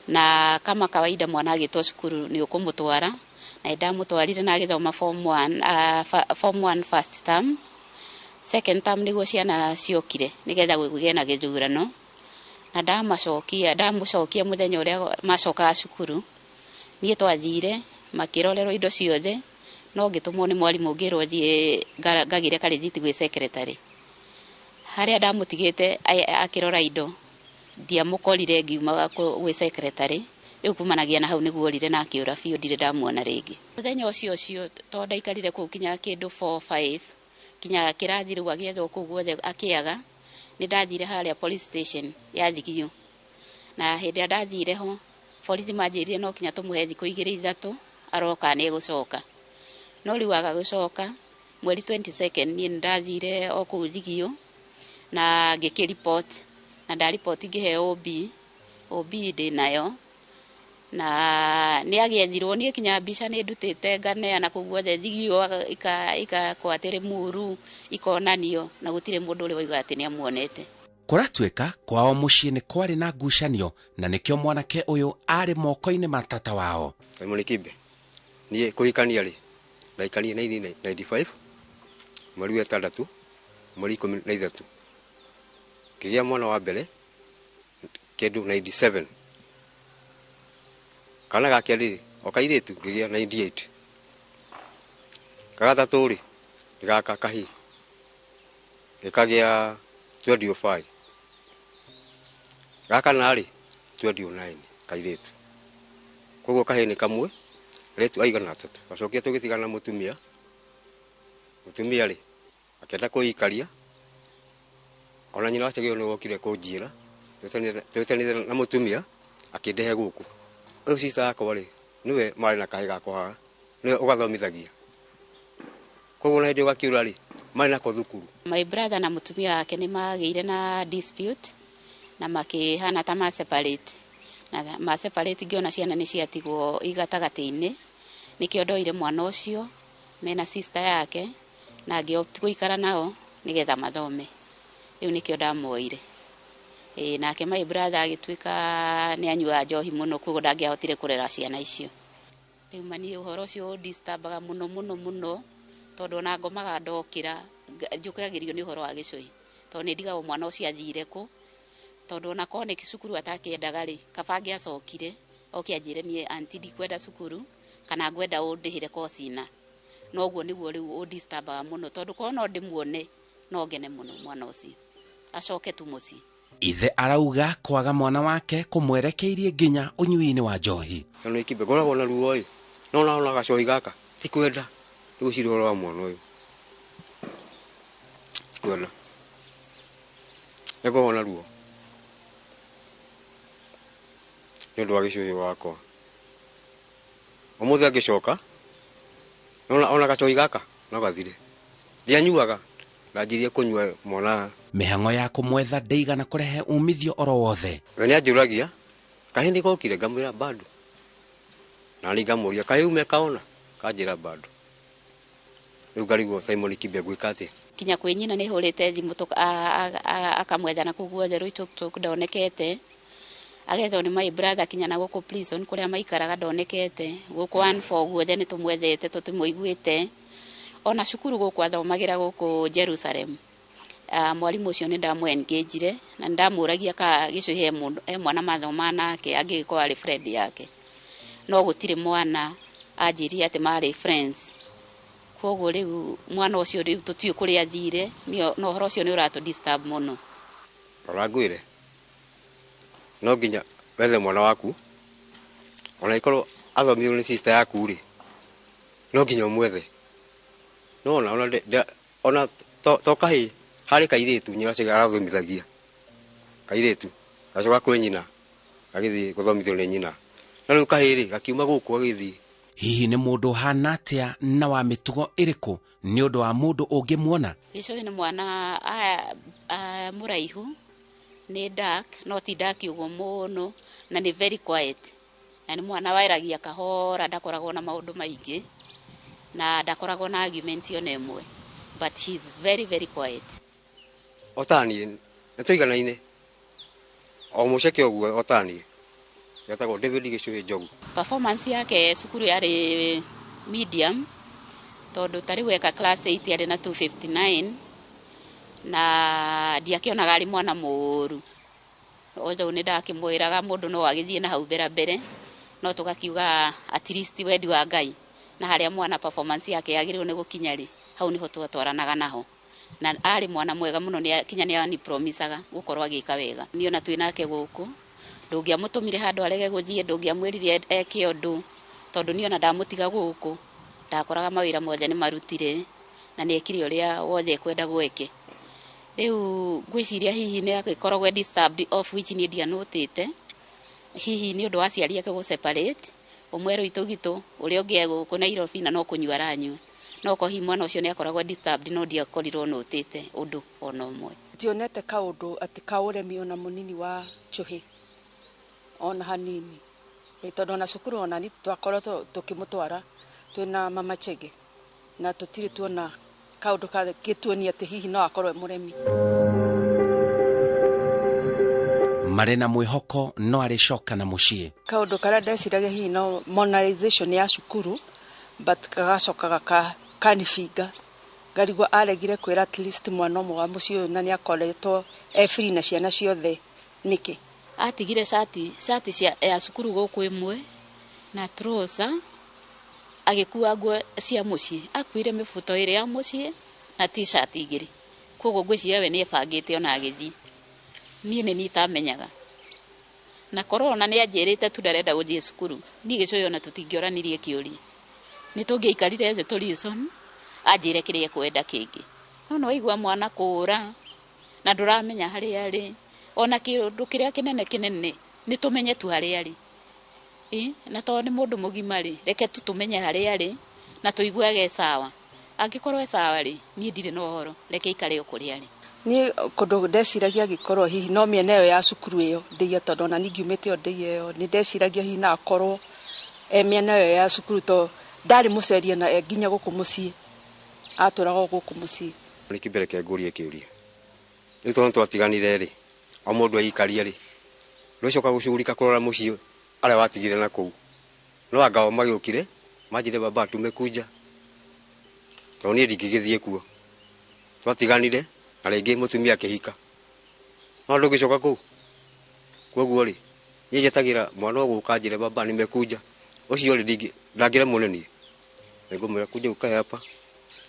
na kama kawaida mwana agĩtwo cukuru nĩ ũkũmũtwara, na ndamũtwarire na agĩthoma form 1, form 1 first term. Second term nĩguo ciana ciokire nĩgetha gũgĩe na gĩthurano, na ndamũcokia mũthenya ũrĩa macokaga cukuru niĩ twathire makĩrorerwo indo ciothe, no ngĩtũmwo nĩ mwarimũ ngĩrwo thiĩ ngagĩre karĩthiti gwĩ secretary. Harĩa ndamũtigĩte akĩrora indo ndiamũkorire ngiumaga gwĩ secretary. Rĩu kumanagia na hau nĩguo orire na akĩũra biũ, ndirĩ ndamuona rĩngĩ. Mũthenya ũcio ũcio tondũ ndaikarire kũu kinya kĩndũ 4 5 kinya kĩrathi rĩu agĩethwo kũu guothe akĩaga, nĩ ndathire harĩa police station ya Thigio, na hĩndĩ ĩrĩa ndathire ho borithi manjĩrire no kinya tũmũhe thikũ igĩrĩ ithatũ aroka nĩ egũcoka, no rĩu aga gũcoka. Mweri 22 niĩ nĩ ndathire o kũu Thigio na ngĩkĩ report, na ndaripoti ngĩheo OB, OB ndĩ nayo, na nĩ agĩethirwo. Niĩ kinya mbica nĩ ndutĩte nganeana kũu guothe Thigio, ikakwo atĩ Rĩmuru ikonanio, na gũtirĩ mũndũ ũrĩ wauga atĩ nĩ amuonete.
Kũratuĩka kwao mũciĩ nĩ kwarĩ na ngucanio, na nĩkĩo mwanake ũyũ arĩ moko-inĩ ma tata wao.
Simon Kibe niĩ kũhikania rĩ ndaikanie 1995 mweri wa 6 mweri 13 ngĩgĩa mwana wa mbere kĩndũ 97, kana ga kerĩ o kairĩtu ngĩgĩa 98, gagatatũ rĩ nĩ gaka kahĩĩ gĩkagĩa 2005, gakana rĩ 2009 kairĩtu. Koguo kahĩĩ nĩ kamwe, airĩtu aigana atatũ. Gacokire tũgĩtigana na mũtumia, mũtumia rĩ akĩenda kũikaria, ona nyina wa Chagĩo nĩ wokire kũnjĩra twĩtanĩte na mũtumia akĩndehe gũkũ. Ũyũ sister yakwa rĩ nĩwe marĩ na kahĩĩ gakwa haha, nĩwe ũgathomithagia, koguo na hĩndĩ ĩyo gakiura rĩ marĩ nako thukuru.
My brother na mũtumia wake nĩ magĩire na dispute na makĩhana ta ma separate, na ma separate ngĩona ciana nĩ ciatigwo igatagatĩ-inĩ, nĩkĩo ndoire mwana ũcio mena sister yake na ngĩopt gũikara nao nĩgetha mathome. Rĩu nĩkĩo ndamuoire. Nake my brother agĩtuĩka nĩ anyuaga njohi mũno, koguo ndangĩahotire kũrera ciana icio. Rĩu mani ũhoro ũcio ũndisturbaga mũno mũno mũno, tondũ ona ngomaga ndokĩra njũkagĩrio nĩ ũhoro wa Gĩcũhĩ, tondũ nĩ ndigagwo mwana ũcio athire kũ, tondũ ona korwo nĩ cukuru atakĩendaga rĩ, kaba angĩacokire oke anjĩre niĩ aunty ndikwenda cukuru kana ngwenda ũndĩhĩre koci na. No ũguo nĩguo rĩu ũndisturbaga mũno, tondũ korwo no ndĩmuone no ngene mũno mwana ũcio acoke tu mũciĩ.
Ithe arauga kwaga mwana wake kũmwerekeirie nginya ũnyui-inĩ wa njohi.
Simon Kibe ngoragwo na ruo ĩ, no naona gacohi gaka ti kwenda nĩgwĩciria ũhoro wa mwana ũyũ, ti kwenda, nĩngoragwo na ruo nĩ ũndũ wa Gĩcũhĩ wakwa. Ũmũthĩ angĩcoka ona gacohi gaka no gathire, ndianyuaga, ndanjirie kũnyua mwana.
Mĩhang'o ya kũmwetha ndĩigana kũrehe umithio oro wothe.
We nĩanjũragia kahĩĩ nĩ gokire, ngamwĩra bado, na niĩ ngamũria kahĩĩ ume kaona, kanjĩra bado. Rĩu ngarigwo Simon Kibe ngwĩka atĩa.
Kinya kwĩ nyina nĩ hũrĩte thimũ akamwetha na kũu guothe Rũitũkitũk ndonekete, agethwo nĩ my brother kinya na gũkũ prison kũrĩa maikaraga ndonekete, gũkũ 14 guothe nĩ tũmwethete tũtimũiguĩte, ona cukuru gũkũ athomagĩra gũkũ Jerusalem. Mwarimũ ũcio nĩ ndamũ-engage-ire na nĩ ndamũragia ka Gĩcũhĩ he mwana mathomaga nake angĩgĩkorwo arĩ friend yake, no gũtirĩ mwana anjĩrire atĩ marĩ friends. Koguo rĩu mwana ũcio rĩu tũtiũĩ kũrĩa athire, na ũhoro ũcio nĩ ũratũ disturb mũno.
Rora ngwĩre, no nginya wethe mwana waku, ona ĩkorwo athomirwo nĩ sister yaku rĩ, no nginya ũmwethe. No ona ona to kahĩ harĩ kairĩtu nyina ũcio arathomithagia kairĩtu gacoka kwĩ nyina gagĩthiĩ gũthomithio nĩ nyina na rĩu kahĩ rĩ gakiuma gũkũ gagĩthiĩ.
Hihi nĩ mũndũ ũhana atĩa na wa mĩtugo ĩrĩkũ nĩ ũndũ wa mũndũ ũngĩmuona?
Gĩcũhĩ nĩ mwana mũraihu, nĩ dark, no ti dark ũguo mũno, na nĩ very quiet. Na nĩ mwana wairagia kahora, ndakoragwo na maũndũ maingĩ na ndakoragwo na argument ona ĩmwe, but he is very very quiet.
O ta niĩ nĩ tũiganaine o mũceke ũguo o ta niĩ, etagwo David Gĩcũhĩ Njogu.
Performance yake cukuru yarĩ medium tondũ ta rĩu eka class 8 yarĩ na 259 na ndiakĩonaga arĩ mwana mũũru. Although nĩ ndakĩmwĩraga mũndũ no agĩthiĩ na hau mbere mbere, no tũgakiuga at least wendi wa Ngai na harĩa mwana performance yake yagĩrĩirwo nĩ gũkinya rĩ, hau nĩho twatwaranaga naho. Na arĩ mwana mwega mũno, kinya nĩ anipromisaga gũkorwo agĩka wega. Niĩ ona twĩ nake gũkũ ndũngĩamũtũmire handũ arege gũthiĩ, ndũngĩamwĩrire eke ũndũ, tondũ niĩ ona ndamũtiga gũkũ ndakoraga mawĩra mothe nĩ marutire na nĩ ekire ũrĩa wothe ekwenda gweke. Rĩu ngwĩciria hihi nĩ agĩkoragwo e disturbed, of which niĩ ndianũtĩte, hihi nĩ ũndũ wa aciari ake gũ separate, ũmwe Rũitũgitũ ũrĩa ũngĩ e gũkũ Nairobi na no kũnyua aranyua. No ko hihi mwana ũcio nĩ akoragwo disturbed, no ndiakorirwo nũtĩte ũndũ ona ũmwe.
Ndionete kaũndũ atĩ ka ũremi ona mũnini wa Njohi ona hanini, tondũ ona cukuru ona ni twakorwo tũkĩmũtwara twĩna mama Chege na tũtirĩ tuona kaũndũ gĩtuonia atĩ hihi no akorwo e mũremi.
Marĩ na mwĩhoko no arĩcoka na mũciĩ.
Kaũndũ karĩa ndeciragia hihi no monetization ya cukuru, but gagacoka kanibinga ngarigwo aregire kwĩra at least mwana ũmwe wa mũciĩ ũyũ na nĩ akoretwo e free na ciana ciothe nĩkĩ.
Atigire cati cia ya cukuru gũkũ ĩmwe na trouser, agĩkua nguo cia mũciĩ, akuire mĩbuto ĩrĩ ya mũciĩ na t-shirt igĩrĩ. Koguo ngwĩciria we nĩ ebangĩte ona agĩthiĩ. Niĩ nĩ niĩ itamenyaga. Na korwo ona nĩ anjĩrĩte tu ndarenda gũthiĩ cukuru, niĩ Gĩcũhĩ ona tũtingĩoranirie kĩũria. Nĩ tũngĩaikarire thĩ tũ reason, anjĩre kĩrĩa ekwenda kĩngĩ. No nĩ waigua mwana kũũra na ndũramenya harĩa arĩ, ona kĩũndũ kĩrĩa kĩnene kĩnene nĩ tũmenye tu harĩa arĩ. Na tondũ nĩ mũndũ mũgima rĩ, reke tu tũmenye harĩa arĩ na tũiguage sawa. Angĩkorwo e sawa rĩ, niĩ ndirĩ na ũhoro, reke aikare o kũrĩa arĩ.
Niĩ kũndũ ndeciragia angĩkorwo hihi no mĩena ĩyo ya cukuru ĩyo ndĩia, tondũ ona niĩ ngiumĩte o ndĩia ĩyo, nĩ ndeciragia hihi no akorwo e mĩena ĩyo ya cukuru, tondũ ndarĩ mũceria na nginya gũkũ mũciĩ, atũraga o gũkũ mũciĩ.
Nĩ kĩmbere kĩa ngũrie kĩũria. Rĩu tondũ twatiganire rĩ, o mũndũ aikaria rĩ, rũcoka gũcugurika kũrora mũciĩ arĩa watigire na kũu. No anga o magĩũkire, manjire baba tumekuja. Tondũ niĩ ndingĩgĩthiĩ kuo. Twatiganire na rĩngĩ mũtumia akĩhika. No ndũngĩcoka kũu. Koguo rĩ, niĩ njetagĩra mwana ũgũka anjĩre baba nimekuja. Ũcio rĩ ndangĩremwo nĩ niĩ. Nĩngũmwĩra kuja ũkae hapa.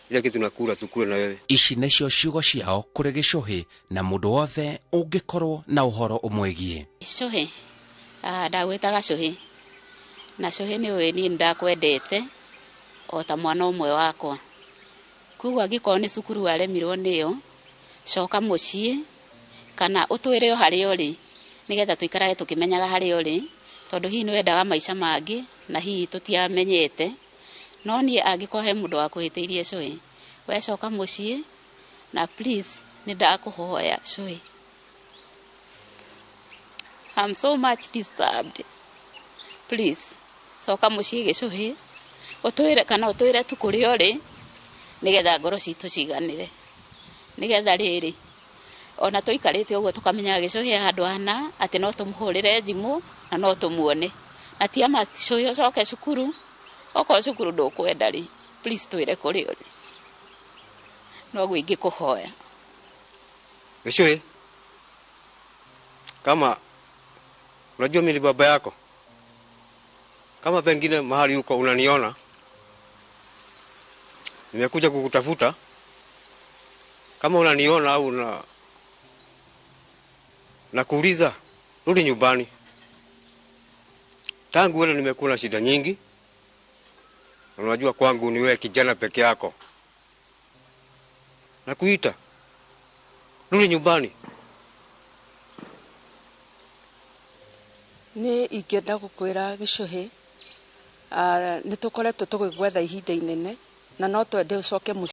Ile kitu nakula tukule na wewe.
Ici nĩcio ciugo ciao kũrĩ Gĩcũhĩ na mũndũ wothe ũngĩkorwo na ũhoro ũmwĩgiĩ.
Gĩcũhĩ, ndagwĩtaga Cũhĩ. Na Cũhĩ nĩ ũĩ niĩ nĩndakwendete o ta mwana ũmwe wakwa. Koguo angĩkorwo nĩ cukuru waremirwo nĩyo, coka mũciĩ kana ũtwĩre o harĩa ũrĩ nĩgetha tũikarage tũkĩmenyaga harĩa ũrĩ, tondũ hihi nĩ wendaga maica mangĩ na hihi tũtiamenyete. No niĩ angĩkorwo he mũndũ wakũhĩtĩirie Cũhĩ, we coka mũciĩ na please nĩ ndakũhoya Cũhĩ. I'm so much disturbed. Please coka mũciĩ Gĩcũhĩ, ũtwĩre kana ũtwĩre tu kũrĩa ũrĩ nĩgetha ngoro citũ ciganĩre. Nĩgetha rĩrĩ ona tũikarĩte ũguo tũkamenyaga Gĩcũhĩ handũ hana atĩ no tũmũhũrĩre thimũ na no tũmuone. Na ti ama Cũhĩ ũcoke cukuru, okorwo cukuru ndũkwenda rĩ, please twĩre kũrĩa ũrĩ. Noguo ingĩkũhoya.
Gĩcũhĩ, kama unajua mimi ni baba yako, kama pengine mahali uko unaniona, nimekuja kukutafuta, kama unaniona au nakuuliza, rudi nyumbani. Tangu wewe nimekuwa na shida nyingi. Unajua kwangu ni wewe kijana peke yako. Nakuita, rudi nyumbani.
Nĩ ingĩenda gũkwĩra Gĩcũhĩ, nĩ tũkoretwo tũgĩgwetha ihinda inene na no twende ũcoke mũciĩ.